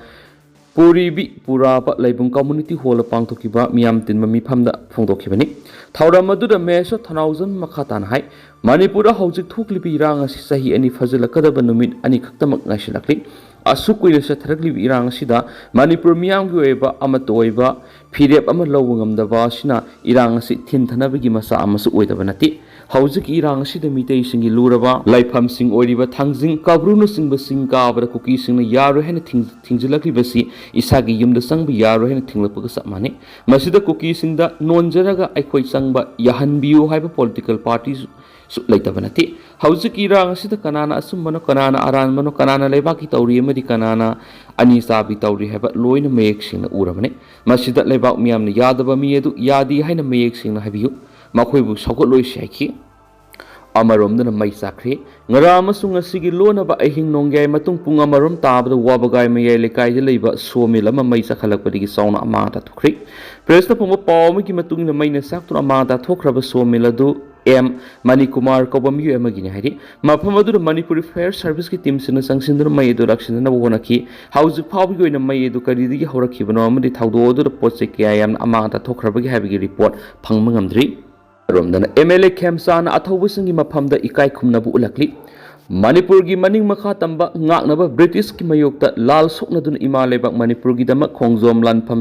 ꯄꯨꯔꯤꯕꯤ ꯄꯨꯔꯥꯕ ꯂꯩꯕꯨꯡ ꯀꯝꯃꯨꯅꯤꯇꯤ ꯍꯣꯜꯗ ꯄꯥꯡꯊꯣꯛꯈꯤꯕ ꯃꯤꯌꯥꯝ ꯇꯤꯟꯕ ꯃꯤꯐꯝꯗ ꯐꯣꯡꯗꯣꯛꯈꯤꯕꯅꯤ꯫ ꯊꯧꯔꯝ ꯑꯗꯨꯗ ꯃꯍꯦꯁꯣꯔ ꯊꯅꯥꯎꯖꯝ ꯃꯈꯥ ꯇꯥꯅ ꯍꯥꯏ, ꯃꯅꯤꯄꯨꯔꯗ ꯍꯧꯖꯤꯛ ꯊꯣꯛꯂꯤꯕ ꯏꯔꯥꯡ ꯑꯁꯤ ꯆꯍꯤ ꯑꯅꯤ ꯐꯥꯖꯤꯜꯂꯛꯀꯗꯕ ꯅꯨꯃꯤꯠ ꯑꯅꯤꯈꯛꯇꯃꯛ ꯉꯥꯏꯁꯤꯜꯂꯛꯂꯤ꯫ ꯑꯁꯨꯛ ꯀꯨꯏꯅ ꯆꯠꯊꯔꯛꯂꯤꯕ ꯏꯔꯥꯡ ꯑꯁꯤꯗ ꯃꯅꯤꯄꯨꯔ ꯃꯤꯌꯥꯝꯒꯤ ꯑꯣꯏꯕ ꯑꯃꯠꯇ ꯑꯣꯏꯕ ꯐꯤꯔꯦꯞ ꯑꯃ ꯂꯧꯕ ꯉꯝꯗꯕ ꯑꯁꯤꯅ ꯏꯔꯥꯡ ꯑꯁꯤ ꯊꯤꯟꯊꯅꯕꯒꯤ ꯃꯆꯥꯛ ꯑꯃꯁꯨ ꯑꯣꯏꯗꯕ ꯅꯠꯇꯦ꯫ ꯍꯧꯖꯤꯛꯀꯤ ꯏꯔꯥꯡ ꯑꯁꯤꯗ ꯃꯤꯇꯩꯁꯤꯡꯒꯤ ꯂꯨꯔꯕ ꯂꯥꯏꯐꯝꯁꯤꯡ ꯑꯣꯏꯔꯤꯕ ꯊꯥꯡꯖꯤꯡ, ꯀꯧꯕ꯭ꯔꯨꯅꯆꯤꯡꯕ ꯆꯤꯡ ꯀꯥꯕꯗ ꯀꯨꯀꯤꯁꯤꯡꯅ ꯌꯥꯔꯣꯏ ꯍꯥꯏꯅ ꯊꯤꯡ-, ꯊꯤꯡꯖꯤꯜꯂꯛꯂꯤꯕꯁꯤ ꯏꯁꯥꯒꯤ ꯌꯨꯝꯗ ꯆꯪꯕ ꯌꯥꯔꯣꯏ ꯍꯥꯏꯅ ꯊꯤꯡꯂꯛꯄꯒ ꯆꯞ ꯃꯥꯟꯅꯩ꯫ ꯃꯁꯤꯗ ꯀꯨꯀꯤꯁꯤꯡꯗ ꯅꯣꯟꯖꯔꯒ ꯑꯩꯈꯣꯏ ꯆꯪꯕ ꯌꯥꯍꯟꯕꯤꯌꯨ ꯍꯥꯏꯕ ꯄꯣꯂꯤꯇꯤꯀꯦꯜ ꯄꯥꯔꯇꯤꯁꯨ ꯂꯩꯇꯕ ꯅꯠꯇꯦ꯫ ꯍꯧꯖꯤꯛꯀꯤ ꯏꯔꯥꯡ ꯑꯁꯤꯗ ꯀꯅꯥꯅ ꯑꯆꯨꯝꯕꯅꯣ, ꯀꯅꯥꯅ ꯑꯔꯥꯟꯕꯅꯣ, ꯀꯅꯥꯅ ꯂꯩꯕꯥꯛꯀꯤ ꯇꯧꯔꯤ ꯑꯃꯗꯤ ꯀꯅꯥꯅ ꯑꯅꯤ ꯆꯥꯕꯤ ꯇꯧꯔꯤ ꯍꯥꯏꯕ ꯂꯣꯏꯅ ꯃꯌꯦꯛ ꯁꯦꯡꯅ ꯎꯔꯕꯅꯤ꯫ ꯃꯁꯤꯗ ꯂꯩꯕꯥꯛ ꯃꯤꯌꯥꯝꯅ ꯌꯥꯗꯕ ꯃꯤ ꯑꯗꯨ ꯌꯥꯗꯦ ꯍꯥꯏꯅ ꯃꯌꯦꯛ ꯁꯦꯡꯅ ꯍꯥꯏꯕꯤꯌꯨ꯫ ꯃꯈꯣꯏꯕꯨ ꯁꯧꯒꯠꯂꯣꯏꯁꯤ ꯍꯥꯏꯈꯤ꯫ ꯑꯃꯔꯣꯝꯗꯅ ꯃꯩ ꯆꯥꯛꯈ꯭ꯔꯦ꯫ ꯉꯔꯥꯡ ꯑꯃꯁꯨꯡ ꯉꯁꯤꯒꯤ ꯂꯣꯟꯅꯕ ꯑꯍꯤꯡ ꯅꯣꯡꯌꯥꯏ ꯃꯇꯨꯡ ꯄꯨꯡ ꯑꯃꯔꯣꯝ ꯇꯥꯕꯗ ꯋꯥꯕꯒꯥꯏ ꯃꯌꯥꯏ ꯂꯩꯀꯥꯏꯗ ꯂꯩꯕ ꯁꯣ ꯃꯤꯜ ꯑꯃ ꯃꯩ ꯆꯥꯛꯈꯠꯂꯛꯄꯗꯒꯤ ꯆꯥꯎꯅ ꯑꯃꯥꯡ ꯑꯇꯥ ꯊꯣꯛꯈ꯭ꯔꯦ꯫ ꯄ꯭ꯔꯦꯁꯇ ꯐꯣꯡꯕ ꯄꯥꯎ ꯑꯃꯒꯤ ꯃꯇꯨꯡ ꯏꯟꯅ ꯃꯩꯅ ꯆꯥꯛꯇꯨꯅ ꯑꯃꯥꯡ ꯑꯇꯥ ꯊꯣꯛꯈ꯭ꯔꯕ ꯁꯣ ꯃꯤꯜ ꯑꯗꯨ ꯑꯦꯝ ꯃꯅꯤꯀꯨꯃꯥꯔ ꯀꯧꯕ ꯃꯤꯑꯣꯏ ꯑꯃꯒꯤꯅꯤ ꯍꯥꯏꯔꯤ꯫ ꯃꯐꯝ ꯑꯗꯨꯗ ꯃꯅꯤꯄꯨꯔꯤ ꯐꯥꯌꯔ ꯁꯥꯔꯚꯤꯁꯀꯤ ꯇꯤꯝꯁꯤꯡꯅ ꯆꯪꯁꯤꯟꯗꯨꯅ ꯃꯩ ꯑꯗꯨ ꯂꯥꯛꯁꯤꯟꯅꯅꯕ ꯍꯣꯠꯅꯈꯤ꯫ ꯍꯧꯖꯤꯛ ꯐꯥꯎꯕꯒꯤ ꯑꯣꯏꯅ ꯃꯩ ꯑꯗꯨ ꯀꯔꯤꯗꯒꯤ ꯍꯧꯔꯛꯈꯤꯕꯅꯣ ꯑꯃꯗꯤ ꯊꯧꯗꯣꯛ ꯑꯗꯨꯗ ꯄꯣꯠ ꯆꯩ ꯀꯌꯥ ꯌꯥꯝꯅ ꯑꯃꯥꯡ ꯑꯇꯥ ꯊꯣꯛꯈ꯭ꯔꯕꯒꯦ ꯍꯥꯏꯕꯒꯤ ꯔꯤꯄꯣꯔꯠ ꯐꯪꯕ ꯉꯝꯗ꯭ꯔꯤ꯫ ꯑꯃꯔꯣꯝꯗꯅ ꯑꯦꯝ ꯑꯦꯜ ꯑꯦ ꯈꯦꯝꯆꯥꯅ ꯑꯊꯧꯕꯁꯤꯡꯒꯤ ꯃꯐꯝꯗ ꯏꯀꯥꯏ ꯈꯨꯝꯅꯕ ꯎꯠꯂꯛꯂꯤ꯫ ꯃꯅꯤꯄꯨꯔꯒꯤ ꯃꯅꯤꯡ ꯃꯈꯥ ꯇꯝꯕ ꯉꯥꯛꯅꯕ ꯕ꯭ꯔꯤꯇꯤꯁꯀꯤ ꯃꯥꯌꯣꯛꯇ ꯂꯥꯜ ꯁꯣꯛꯅꯗꯨꯅ ꯏꯃꯥ ꯂꯩꯕꯥꯛ ꯃꯅꯤꯄꯨꯔꯒꯤꯗꯃꯛ ꯈꯣꯡꯖꯣꯝ ꯂꯥꯟꯐꯝ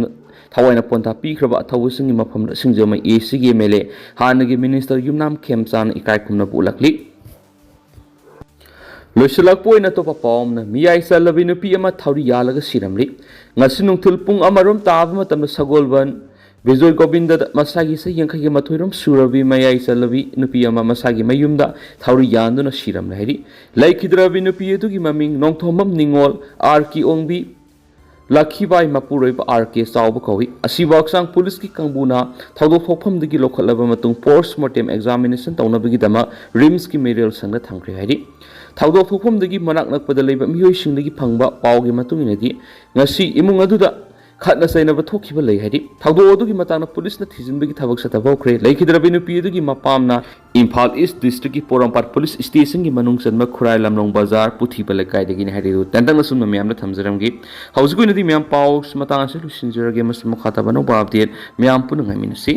ꯊꯋꯥꯏꯅ ꯄꯣꯟꯊꯥ ꯄꯤꯈ꯭ꯔꯕ ꯑꯊꯧꯕꯁꯤꯡꯒꯤ ꯃꯐꯝꯗ ꯁꯤꯡꯖꯃꯩ ꯑꯦ ꯁꯤꯒꯤ ꯑꯦꯝ ꯑꯦꯜ ꯑꯦ, ꯍꯥꯟꯅꯒꯤ ꯃꯤꯅꯤꯁꯇꯔ ꯌꯨꯝꯅꯥꯝ ꯈꯦꯝꯆꯥꯟꯅ ꯏꯀꯥꯏ ꯈꯨꯝꯅꯕ ꯎꯠꯂꯛꯂꯤ꯫ ꯂꯣꯏꯁꯤꯜꯂꯛꯄ ꯑꯣꯏꯅ ꯑꯇꯣꯞꯄ ꯄꯥꯎ ꯑꯃꯅ, ꯃꯤꯌꯥꯏ ꯆꯜꯂꯕꯤ ꯅꯨꯄꯤ ꯑꯃ ꯊꯧꯔꯤ ꯌꯥꯜꯂꯒ ꯁꯤꯔꯝꯂꯤ꯫ ꯉꯁꯤ ꯅꯨꯡꯊꯤꯜ ꯄꯨꯡ ꯑꯃꯔꯣꯝ ꯇꯥꯕ ꯃꯇꯝꯗ ꯁꯒꯣꯜꯕꯟ ꯕꯤꯖꯣꯏ ꯒꯣꯕꯤꯟꯗꯗ ꯃꯁꯥꯒꯤ ꯆꯍꯤ ꯌꯥꯡꯈꯩꯒ ꯃꯥꯊꯣꯏꯔꯣꯝ ꯁꯨꯔꯕꯤ ꯃꯌꯥꯏ ꯆꯜꯂꯕꯤ ꯅꯨꯄꯤ ꯑꯃ ꯃꯁꯥꯒꯤ ꯃꯌꯨꯝꯗ ꯊꯧꯔꯤ ꯌꯥꯟꯗꯨꯅ ꯁꯤꯔꯝꯂꯦ ꯍꯥꯏꯔꯤ꯫ ꯂꯩꯈꯤꯗ꯭ꯔꯕꯤ ꯅꯨꯄꯤ ꯑꯗꯨꯒꯤ ꯃꯃꯤꯡ ꯅꯣꯡꯊꯣꯝꯕꯝ ꯅꯤꯉꯣꯜ, ꯑꯥꯔ ꯀꯦ ꯑꯣꯡꯕꯤ, ꯂꯛꯈꯤꯕꯥꯏ ꯃꯄꯨꯔꯣꯏꯕ ꯑꯥꯔ ꯀꯦ ꯆꯥꯎꯕ ꯀꯧꯏ꯫ ꯑꯁꯤꯕꯨ ꯍꯛꯆꯥꯡ ꯄꯨꯂꯤꯁꯀꯤ ꯀꯥꯡꯕꯨꯅ ꯊꯧꯗꯣꯛ ꯊꯣꯛꯐꯝꯗꯒꯤ ꯂꯧꯈꯠꯂꯕ ꯃꯇꯨꯡ ꯄꯣꯁ ꯃꯣꯔꯇꯦꯝ ꯑꯦꯛꯖꯥꯃꯤꯅꯦꯁꯟ ꯇꯧꯅꯕꯒꯤꯗꯃꯛ ꯔꯤꯝꯁꯀꯤ ꯃꯦꯔꯤꯌꯦꯜ ꯁꯪꯗ ꯊꯝꯈ꯭ꯔꯦ ꯍꯥꯏꯔꯤ꯫ ꯊꯧꯗꯣꯛ ꯊꯣꯛꯐꯝꯗꯒꯤ ꯃꯅꯥꯛ ꯅꯛꯄꯗ ꯂꯩꯕ ꯃꯤꯑꯣꯏꯁꯤꯡꯗꯒꯤ ꯐꯪꯕ ꯄꯥꯎꯒꯤ ꯃꯇꯨꯡ ꯏꯟꯅꯗꯤ, ꯉꯁꯤ ꯏꯃꯨꯡ ꯑꯗꯨꯗ ꯈꯠꯅ ꯆꯩꯅꯕ ꯊꯣꯛꯈꯤꯕ ꯂꯩ ꯍꯥꯏꯔꯤ꯫ ꯊꯧꯗꯣꯛ ꯑꯗꯨꯒꯤ ꯃꯇꯥꯡꯗ ꯄꯨꯂꯤꯁꯅ ꯊꯤꯖꯤꯟꯕꯒꯤ ꯊꯕꯛ ꯆꯠꯊꯕ ꯍꯧꯈ꯭ꯔꯦ꯫ ꯂꯩꯈꯤꯗ꯭ꯔꯕꯤ ꯅꯨꯄꯤ ꯑꯗꯨꯒꯤ ꯃꯄꯥꯝꯅ ꯏꯝꯐꯥꯜ ꯏꯁ ꯗꯤꯁꯇ꯭ꯔꯤꯛꯀꯤ ꯄꯣꯔꯣꯝꯄꯥꯠ ꯄꯨꯂꯤꯁ ꯁ꯭ꯇꯦꯁꯟꯒꯤ ꯃꯅꯨꯡ ꯆꯟꯕ ꯈꯨꯔꯥꯏ ꯂꯝꯂꯣꯡ ꯕꯖꯥꯔ ꯄꯨꯊꯤꯕ ꯂꯩꯀꯥꯏꯗꯒꯤꯅꯤ ꯍꯥꯏꯔꯤ꯫ ꯑꯗꯨ ꯇꯦꯟꯇꯛꯅ ꯁꯨꯝꯅ ꯃꯌꯥꯝꯗ ꯊꯝꯖꯔꯝꯒꯦ꯫ ꯍꯧꯖꯤꯛꯀꯤ ꯑꯣꯏꯅꯗꯤ ꯃꯌꯥꯝ ꯄꯥꯎ ꯃꯇꯥꯡ ꯑꯁꯤ ꯂꯣꯏꯁꯤꯟꯖꯔꯒꯦ꯫ ꯃꯁꯤ ꯃꯈꯥ ꯇꯥꯕ ꯑꯅꯧꯕ ꯑꯞꯗꯦꯠ ꯃꯌꯥꯝ ꯄꯨꯟꯅ ꯉꯥꯏꯃꯤꯟꯅꯁꯤ꯫